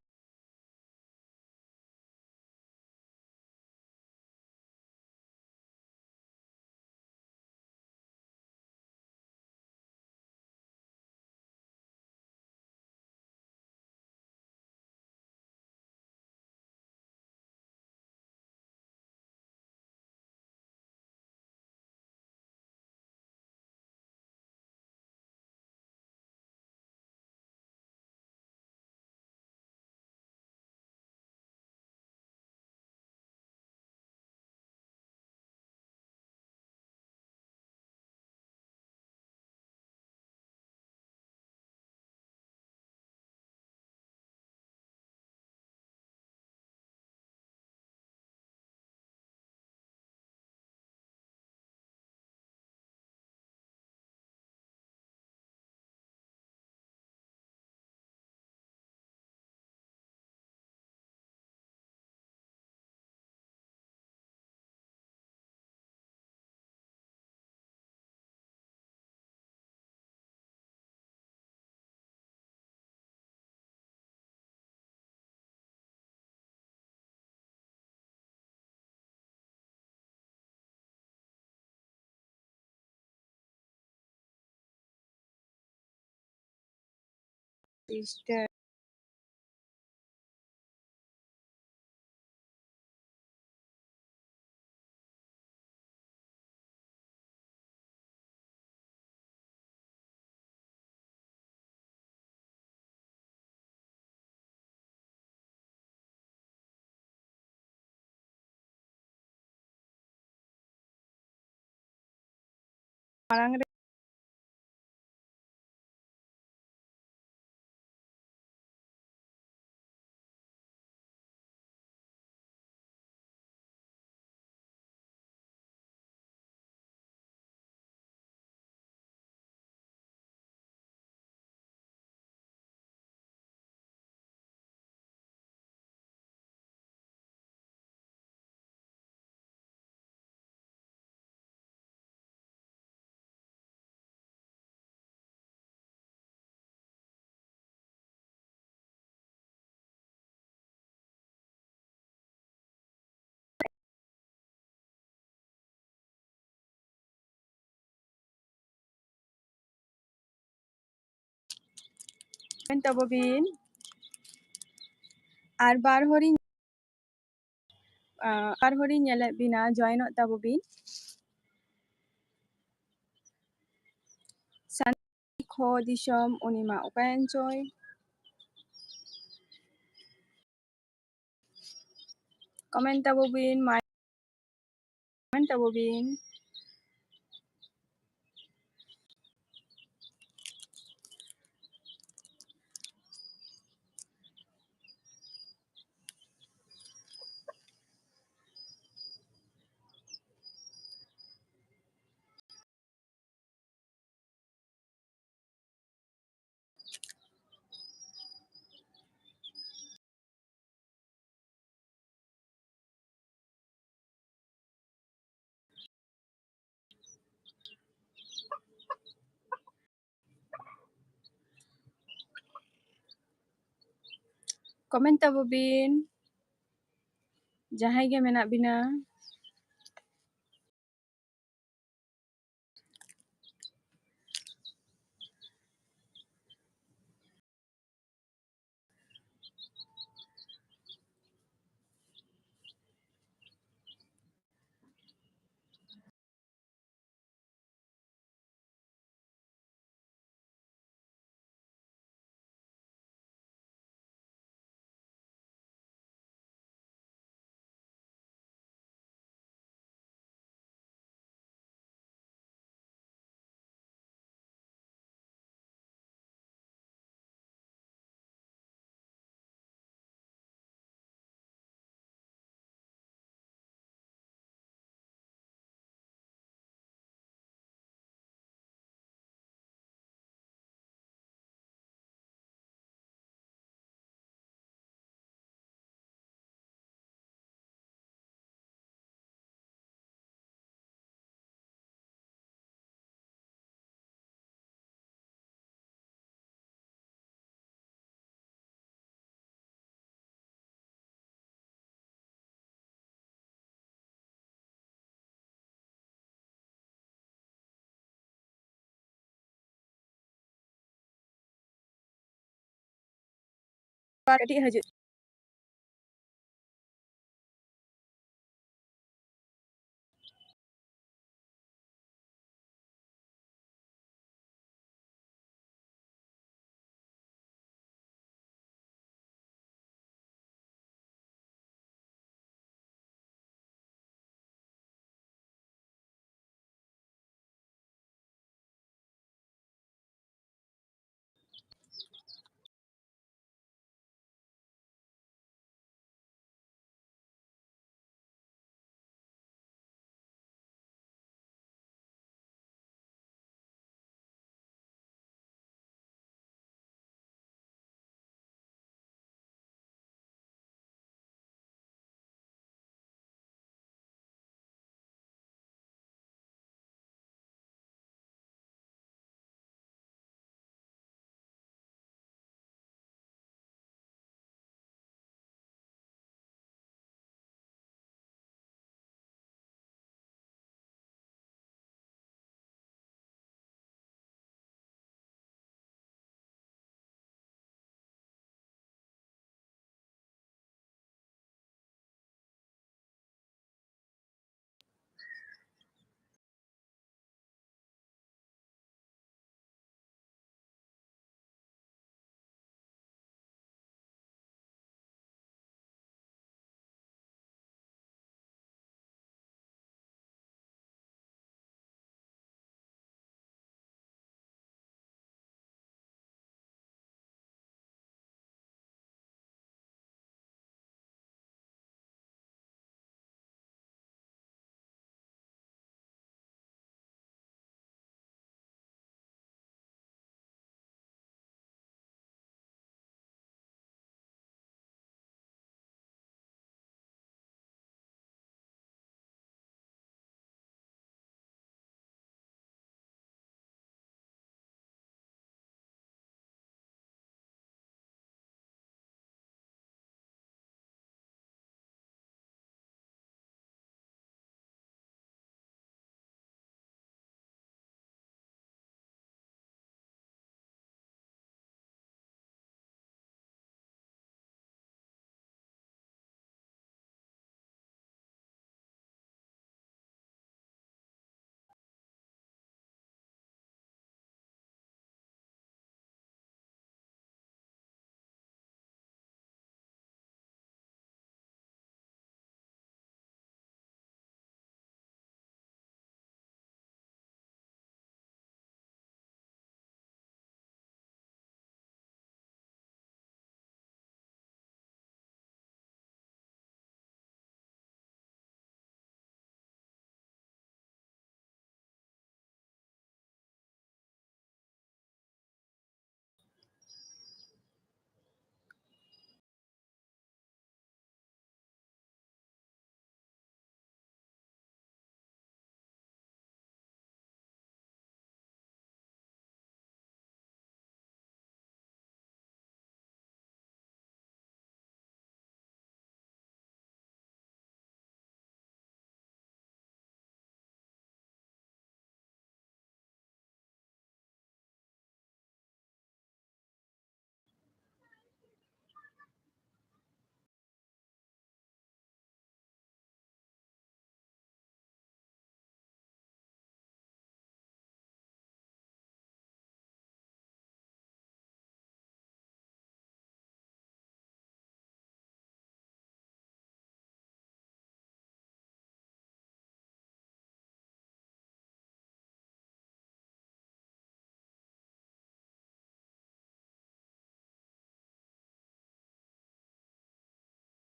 Sister. ᱢᱟᱲᱟᱝ ᱨᱮ ᱢᱮᱱ ᱛᱟᱵᱚ ᱵᱤᱱ᱾ ᱟᱨ ᱵᱟᱨ ᱦᱚᱲᱤᱧ, ᱟᱸ, ᱵᱟᱨ ᱦᱚᱲᱤᱧ ᱧᱮᱞᱮᱫ ᱵᱤᱱᱟ, ᱡᱚᱭᱮᱱᱚᱜ ᱛᱟᱵᱚ ᱵᱤᱱ᱾ ᱥᱟᱱᱛᱤ ᱠᱷᱚ ᱫᱤᱥᱚᱢ, ᱩᱱᱤ ᱢᱟ ᱚᱠᱟᱭᱮᱱ ᱪᱚᱭ? ᱠᱚᱢᱮᱱᱴ ᱛᱟᱵᱚ ᱵᱤᱱ, ᱢᱟ ᱠᱚᱢᱮᱱᱴ ᱛᱟᱵᱚ ᱵᱤᱱ᱾ ᱠᱚᱢᱮᱱᱴ ᱛᱟᱵᱚ ᱵᱤᱱ, ᱡᱟᱦᱟᱸᱭ ᱜᱮ ᱢᱮᱱᱟᱜ ᱵᱤᱱᱟ᱾ ᱟᱨ ᱠᱟᱹᱴᱤᱡ ᱦᱤᱡᱩᱜ᱾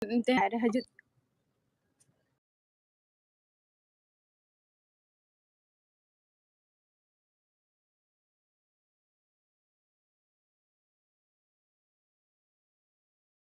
ᱮᱱᱛᱮ ᱨᱮ ᱦᱤᱡᱩᱜ